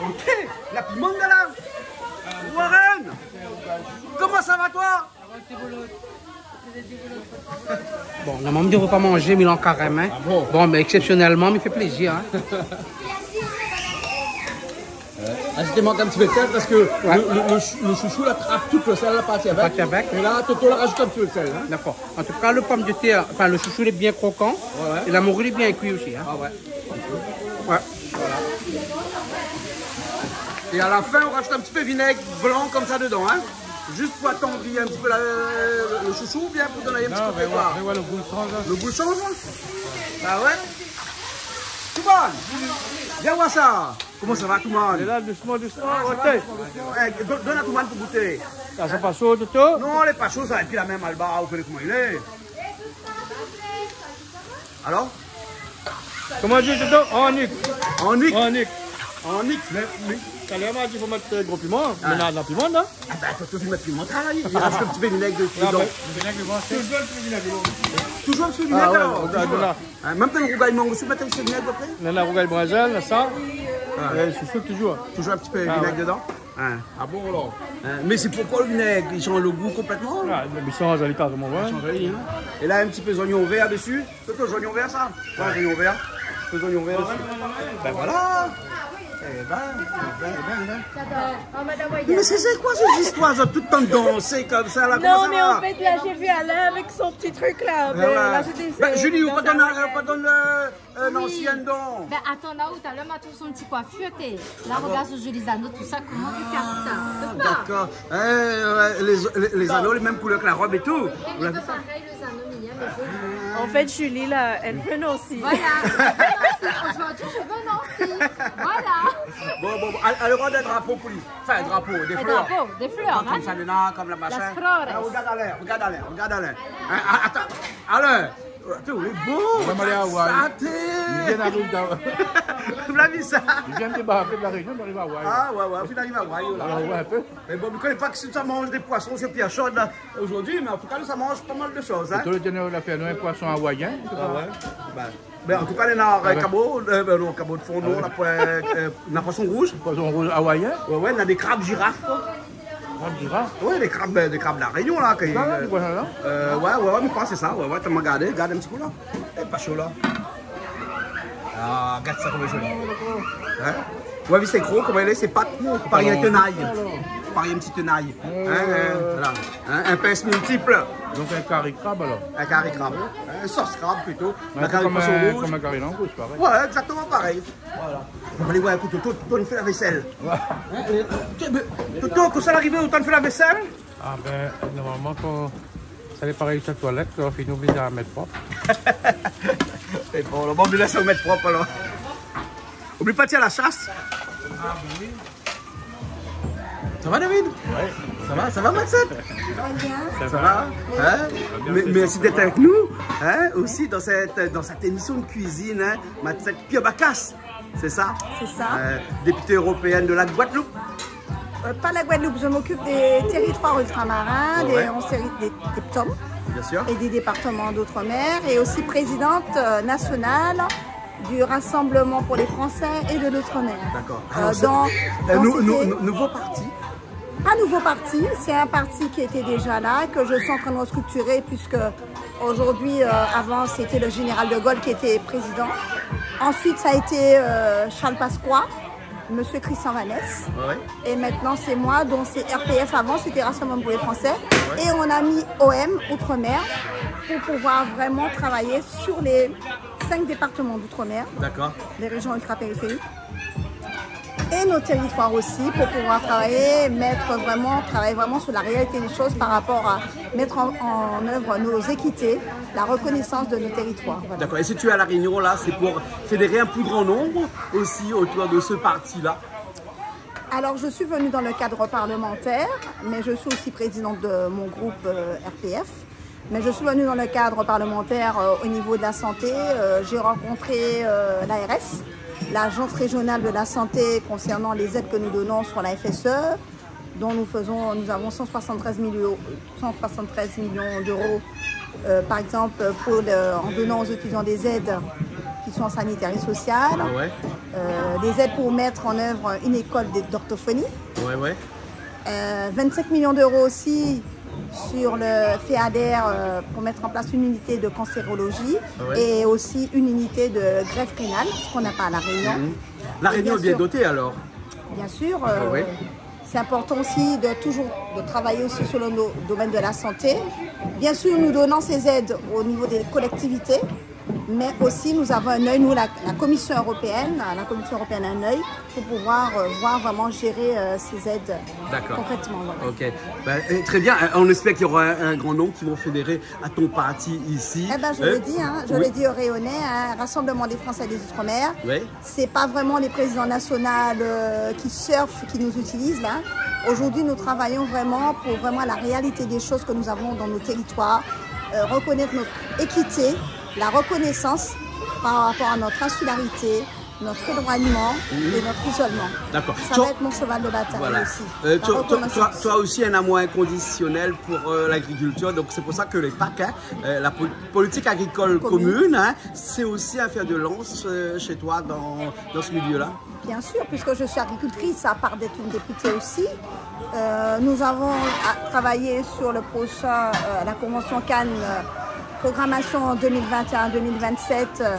Ok, la piman la. Warren, koman sa va, toi ? Bon, normalman, mi devré pa manzé, mé li lé an karèm, hein. Ah bon ? Bon, mé eksépsionèlman, mi fé plézir, hein. Ah, té i mank in ti pé d'sèl parske lo, lo, lo shou-, lo shoushou la trap tout lo sèl, la parti avèk. Parti avèk. É la, Toto la razout in ti pé d'sèl, hein. Dakor. An tou ka, lo pomdetèr, anfin, lo shoushou, lé bien krokan. Ouais, ouais. É la mori, lé bien kui osi, hein. Ah ouais. Ouais. Voilà. É a la fin, ou razout in ti pé vinèg blan konmsa dedan, hein. Zis pou atandri in ti pé la, lo, lo shoushou, oubien pou done in ti koté noir. Non, mé ouais, mé ouais, lo gou i shanz, hein. Lo gou i shanz, hein. Ah ouais. Toubal, vien voir sa. Koman sa va, Toubal ? Lé la, dousman, dousman, oté. Eh, donn, donn a Toubal pou gouté. Sa, sa pa sho, Toto ? Non, lé pa sho, sa. Épi la mèm alba, ou koné koman i lé. Alor ? Koman i di, Toto ? Annik. Annik ? Annik. Annik. Mé, mé talèr, ma di fo mèt, euh, gro piman. Ah. Mé na, na piman, non ? Ah ben, Toto, fo mèt piman, sa, la, i ras in ti pé vinèg dedan. Ah ben, vinèg dedan, sé... Toujour in ti pé vinèg dedan. Toujour in ti pé vinèg, alor, toujour. Ah ouais, ouais, ouais. Hein, mèm kan rougay mango, si ou mèt in ti pé vinèg apré ? Na, na rougay brinzèl, na sa. Ah. Euh, shoushou, toujour. Toujour in ti pé vinèg dedan. Ah ouais. Hein. Ah bon, alor ? Hein, mé sé poukoi lo vinèg, i shanj lo gou konplètman ? Ah, i shanj ali karéman, ouais. I shanj ali, hein. É la, in ti pé zoignon vèr dési. Sé tout zoignon vèr, sa ? Ouais, zoignon vèr. Sé zoignon vèr dési. Ben voilà. Eh ben, eh ben, eh ben, eh ben. Mé sé, sé koi sé zistoir, sa, tout tan dansé konmsa, la, koman sa va ? Non, mais en fait, là, j'ai vu Alain avec son petit truc, là. Ouais, ouais. Ben, Julie, ou pa donn, ou pa donn, euh, euh, l'ancienne dent. Ben, attends, là où t'as le matou son ti koifir, té. La, regard son zoli zano, tousa, koman i fé sa ? Ah, dakor. Eh, ouais, lé, lé, lé zano, lé mèm koulèr ke la rob é tout. Ou la vi sa ? Parèy, lé zano, Mia, mé zoli. En fait, Julie, là, elle veut Nancy. Voilà, elle veut Nancy. Aujourd'hui, je veux Nancy. Voilà. Bon, bon, bon. Al-, alor, rod in drapo pou li. Anfin, in drapo, dé flèr. In drapo, dé flèr, hein. Konm sa, néna, konm la machin. Las flores. Ah, regard Alain, regard Alain, regard Alain. Hein, a-, atann. Alain, Atann, ou lé bo. Ou va alé Hawaï. Sa, té. Li vien ariv dan... Ou la vi sa ? Li vien débarké de La Rénion, li ariv Hawaï. Ah, ouais, ouais, ou fine ariv Hawaï, la. Alor, ouais, in pé. Mé bon, mi koné pa si sa i manz dé poison, sé Pierre Chaude, la, zordi, mé an tou ka, sa i manz pa mal de shoz, hein. Tout le dernié, ou la fé in poison hawaïen, sé... Ah ouais. Ben, mé an tou ka, néna, euh, kabo, euh, ben non, kabo de fon, non, la poin, euh, na poison rouz. Poison rouz hawaïen. Ouais, ouais, na dé krab ziraf, koi. Krab ziraf ? Ouais, dé krab, euh, dé krab La Rénion, la, ke... Sa, la, euh, ou voi sa, la ? Euh, ouais, ouais, ouais, mi kroi sé sa, ouais, ouais, atann, gard, gard in ti kou, la. Lé pa sho, la. Ah, gard sa, koman lé zoli. Hein ? Ou la vi sé kro, koman i lé, sé pat, parèy in tenay. Parèy in ti tenay. Hein, hein, voilà. Hein, in pins miltip. Donk in kari krab, alor ? In kari krab. Hein, sos krab, plito. Mé in pé kari konm in, poison rouz. Konm in kari langous, parèy. Ouais, égzaktoman parèy. Voilà. Bon, alé, ouais, ékout, Toto, Toto i fé la vésèl. Ouais. Hein, euh, tiens, mé, Toto, kan sa la arivé, ou la fé la vésèl ? Ah ben, normalman, kan sa lé parèy sa toilèt, la, fine oubli de mèt prop. É bon, la, bon, mé la, sa ou mèt prop, alor. Oubli pa, tiens, la shas. Ah ben oui. Sa va, David ? Ouais. Sa va, sa va, Maxette ? Très bien. Ça va ? Hein ? Très bien, merci d'être avec nous, hein, aussi dans cette, dans cette émission de cuisine, hein, Maxette Pierre Bacasse, c'est ça ? C'est ça. Euh, députée européenne de la Guadeloupe. Euh, pas la Guadeloupe, je m'occupe des territoires ultramarins, des, ouais, en série des, des ptomes, bien sûr, et des départements d'outre-mer, et aussi présidente, euh, nationale du Rassemblement pour les Français et de l'Outre-mer. D'accord. Euh, alors, c'est, dans, euh, dans nou-, nou-, nou-, nouveau parti ? Pas nouveau parti, c'est un parti qui était déjà là, que je suis en train de restructurer, puisque aujourd'hui, euh, avant, c'était le général de Gaulle qui était président. Ensuite, ça a été, euh, Charles Pasqua, Monsieur Christian Vannesse. Ouais. Et maintenant, c'est moi, donc c'est R P F avant, c'était Rassemblement pour les Français. Ouais. Et on a mis O M, Outre-mer, pour pouvoir vraiment travailler sur les cinq départements d'outre-mer, d'accord, les régions ultrapériphériques, et nos territoires aussi, pour pouvoir travailler, mettre vraiment, travailler vraiment sur la réalité des choses par rapport à mettre en, en œuvre nos équités, la reconnaissance de nos territoires. Voilà. D'accord. Et si tu es à La Réunion, là, c'est pour fédérer un plus grand nombre aussi autour de ce parti-là ? Alors, je suis venue dans le cadre parlementaire, mais je suis aussi présidente de mon groupe, euh, R P F. Mais je suis venue dans le cadre parlementaire, euh, au niveau de la santé. Euh, j'ai rencontré, euh, l'A R S, l'Agence régionale de la santé, concernant les aides que nous donnons sur la F S E, dont nous faisons, nous avons cent soixante-treize millions, cent soixante-treize millions d'euros, euh, par exemple, pour le, en donnant aux étudiants des aides qui sont sanitaires et sociales, ah ouais, euh, des aides pour mettre en œuvre une école de, d'orthophonie. Ouais, ouais. Euh, vingt-cinq millions d'euros aussi sur le FEADER, euh, pour mettre en place une unité de cancérologie, ah ouais, et aussi une unité de greffe rénale, ce qu'on n'a pas à La Réunion. Mhm. La Réunion est bien dotée, alors. Bien sûr, euh, ah ouais, c'est important aussi de toujours de travailler aussi sur le no-, domaine de la santé. Bien sûr, nous donnons ces aides au niveau des collectivités, Mais aussi, nous avons un œil, nous, la, la Commission européenne, la Commission européenne a un œil pour pouvoir, euh, voir vraiment gérer, euh, ces aides concrètement, voilà. D'accord. Ok. Ben, et très bien. Euh, on espère qu'il y aura un, un grand nombre qui vont fédérer à ton parti ici. Eh ben, je le dis, hein, je le dis aux Réunionnais, hein, Rassemblement des Français des Outre-mer. Oui. C'est pas vraiment les présidents nationaux, euh, qui surfent, qui nous utilisent, là. Aujourd'hui, nous travaillons vraiment pour vraiment la réalité des choses que nous avons dans nos territoires, euh, reconnaître notre équité, la reconnaissance par rapport à notre insularité, notre éloignement et notre isolement. D'accord. Ça va être mon cheval de bataille aussi, la reconnaissance. Euh, tu, tu, tu as, tu as aussi un amour inconditionnel pour, euh, l'agriculture, donc c'est pour ça que les PAC, hein, euh, la po-, politique agricole commune, hein, c'est aussi un fer de lance, euh, chez toi dans, dans ce milieu-là ? Bien sûr, puisque je suis agricultrice, à part d'être une députée aussi. Euh, nous avons à, travaillé sur le prochain, euh, la convention canne, euh, programmation deux mille vingt et un deux mille vingt-sept, euh,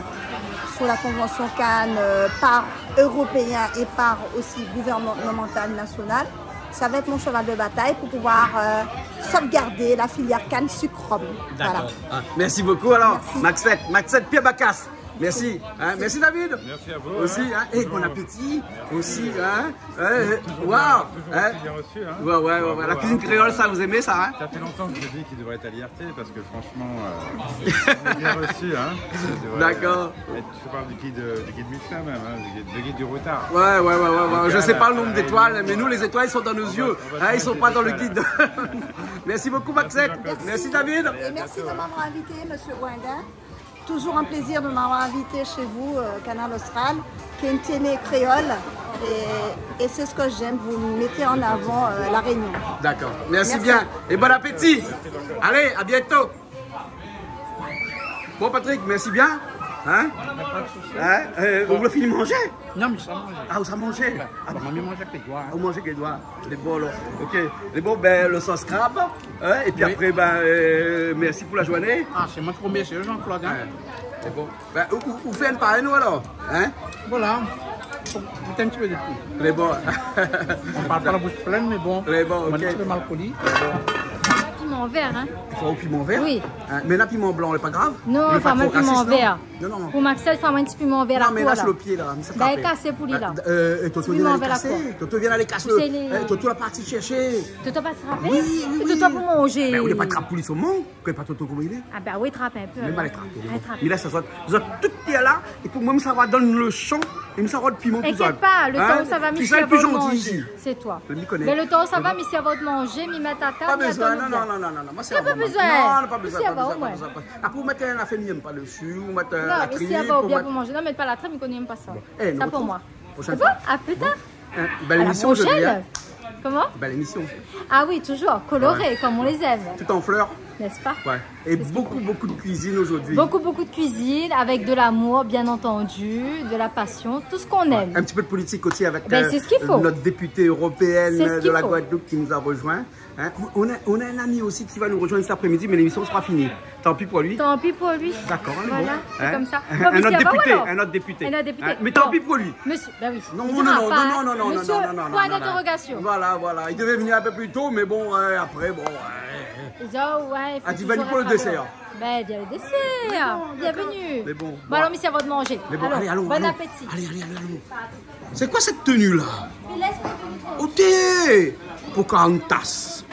sur la convention canne, euh, par européen et par aussi gouvernemental national. Ça va être mon cheval de bataille pour pouvoir, euh, sauvegarder la filière canne sucre rhum. Voilà. D'accord. Ah, merci beaucoup alors. Merci. Maxette, Maxette Pierre Bacasse. Merci, hein, merci David. Merci à vous, hein. Aussi, hein, et bon appétit aussi, hein. Toujours bien, toujours aussi bien reçu, hein. Ouais, ouais, ouais, ouais. Bravo, hein. La cuisine créole, ça, vous aimez ça, hein ? Ça fait longtemps que je dis qu'il devrait être à l'I R T parce que franchement, euh, on est bien reçu, hein. D'accord. Et tu parles du guide, euh, du guide Michelin même, hein, du guide, le guide du routard. Ouais, ouais, ouais, ouais, ouais. Je sais pas le nombre d'étoiles, mais nous, les étoiles, ils sont dans nos yeux. Hein, ils sont pas dans le guide. Merci beaucoup, Maxette. Merci, David. Et merci de m'avoir invité, monsieur Gouindin. Toujours un plaisir de m'avoir invité chez vous, euh, Kanal Austral, qui est une télé créole. Et, et c'est ce que j'aime, vous mettez en avant, euh, La Réunion. D'accord. Merci bien. Et bon appétit. Allez, à bientôt. Bon, Patrick, merci bien. Hein ? Hein ? Euh, ou la fini manzé ? Non, mi sa manzé. Ah, ou sa manzé ? Ah, bon, mi manz avèk lé doi, hein. Ou manz avèk lé doi. Lé bon, la. Ok. Lé bon, ben, le sauce crabe, hein, et puis après, ben, euh, merci pour la journée. Ah, c'est moi qui remercie Jean-Claude, hein. Ouais. Lé bon. Ben, ou, ou, ou fé in par nou, alor, hein ? Voilà. Faut goûter un petit peu de tout. Lé bon. On parle pas la bouche pleine, mais bon, on est un petit peu mal poli. Lé bon, ok. Piman vèr, hein ? I fo piman vèr ? Oui. Hein, mé la, piman blan, lé pa grav ? Non, pa tro rasis, non ? Enfin, piman vèr. Non, non. Pou Maxel, fé in ti piman vèr la kour, la. Non, mé la, sé le pié, la, mé sé pa fé. Bin, kasé pou li, la. Ti piman vèr la kour. Euh, Toto, vien alé kas le, eh, Toto la parti shèrshé. Toto la parti shèrshé ? Toto la parti shèrshé ? Oui, oui, oui. Toto pou manzé. Bin, ou la pa trap pou li solman, koné pa Toto koman li lé. Ah bin oui, trap in pé, alor. Mé mi la trap, mé bon. Alé, trap. Mé la, sa sort, sort tout pié la, é pou moin, mi sava dann le shan, é mi sava rod piman pou zot. Inkièt pa, le tan ou sava, mi sava rod manzé. Sé toi. Mé le tan ou sava, mi sava rod manzé, mi mèt a tab, mi atann. Pa bezoin, non, non, non, non, non, non. Moin, sé pa bezoin. Non, pa bezoin, pa bezoin, pa bezoin. Apré, ou mèt in afèr mi èm pa desi, ou mèt, euh, la trip, ou mèt... Non, mé si, ou va bien pou manzé. Non, mèt pa la trip, mi koné mèm pa sa. Bon. Eh, nou retrouv la prochaine fois. Sa pou moin. Bon, à plus tard. Hein, belle émission aujourd'hui, hein. Comment ? Belle émission. Ah oui, toujours, coloré, comme on les aime. Ouais. Tout en fleurs. N'est-ce pas ? Ouais. Et beaucoup, beaucoup de cuisine aujourd'hui. Beaucoup, beaucoup de cuisine, avec de l'amour, bien entendu, de la passion, tout ce qu'on aime. Ouais. Un petit peu de politique aussi avec, euh, notre députée européenne de la Guadeloupe qui nous a rejoint. Ben, c'est ce qu'il faut. C'est ce qu'il faut. Hein ? On a, on a un ami aussi qui va nous rejoindre cet après-midi, mais l'émission sera finie. Tant pis pour lui. Tant pis pour lui. D'accord, lé bon. Voilà, c'est comme ça. Hein ? Bon, monsieur, ah bah voilà. Un autre député, un autre député. Un autre député. Hein ? Mais tant pis pour lui. Bon, monsieur, bah oui. Non, non, non, non, non, non, non, non, non, non, non. Point d'interrogation. Voilà, voilà. Il devait venir un peu plus tôt, mais bon, euh, après, bon, euh. Ils ont, ouais, il faut toujours être à l'heure. Ah, tu vas lui pour le dessert. Ben, bien le dessert. Lé bon, d'accord. Bienvenue. Lé bon. Bon, alor, monsieur, à votre manger. Lé bon, allez, allons, allons. Alors, bon appétit. Allez, allez, allez, allons. C'est quoi cette tenue-là ? Oté ! Pocahontas.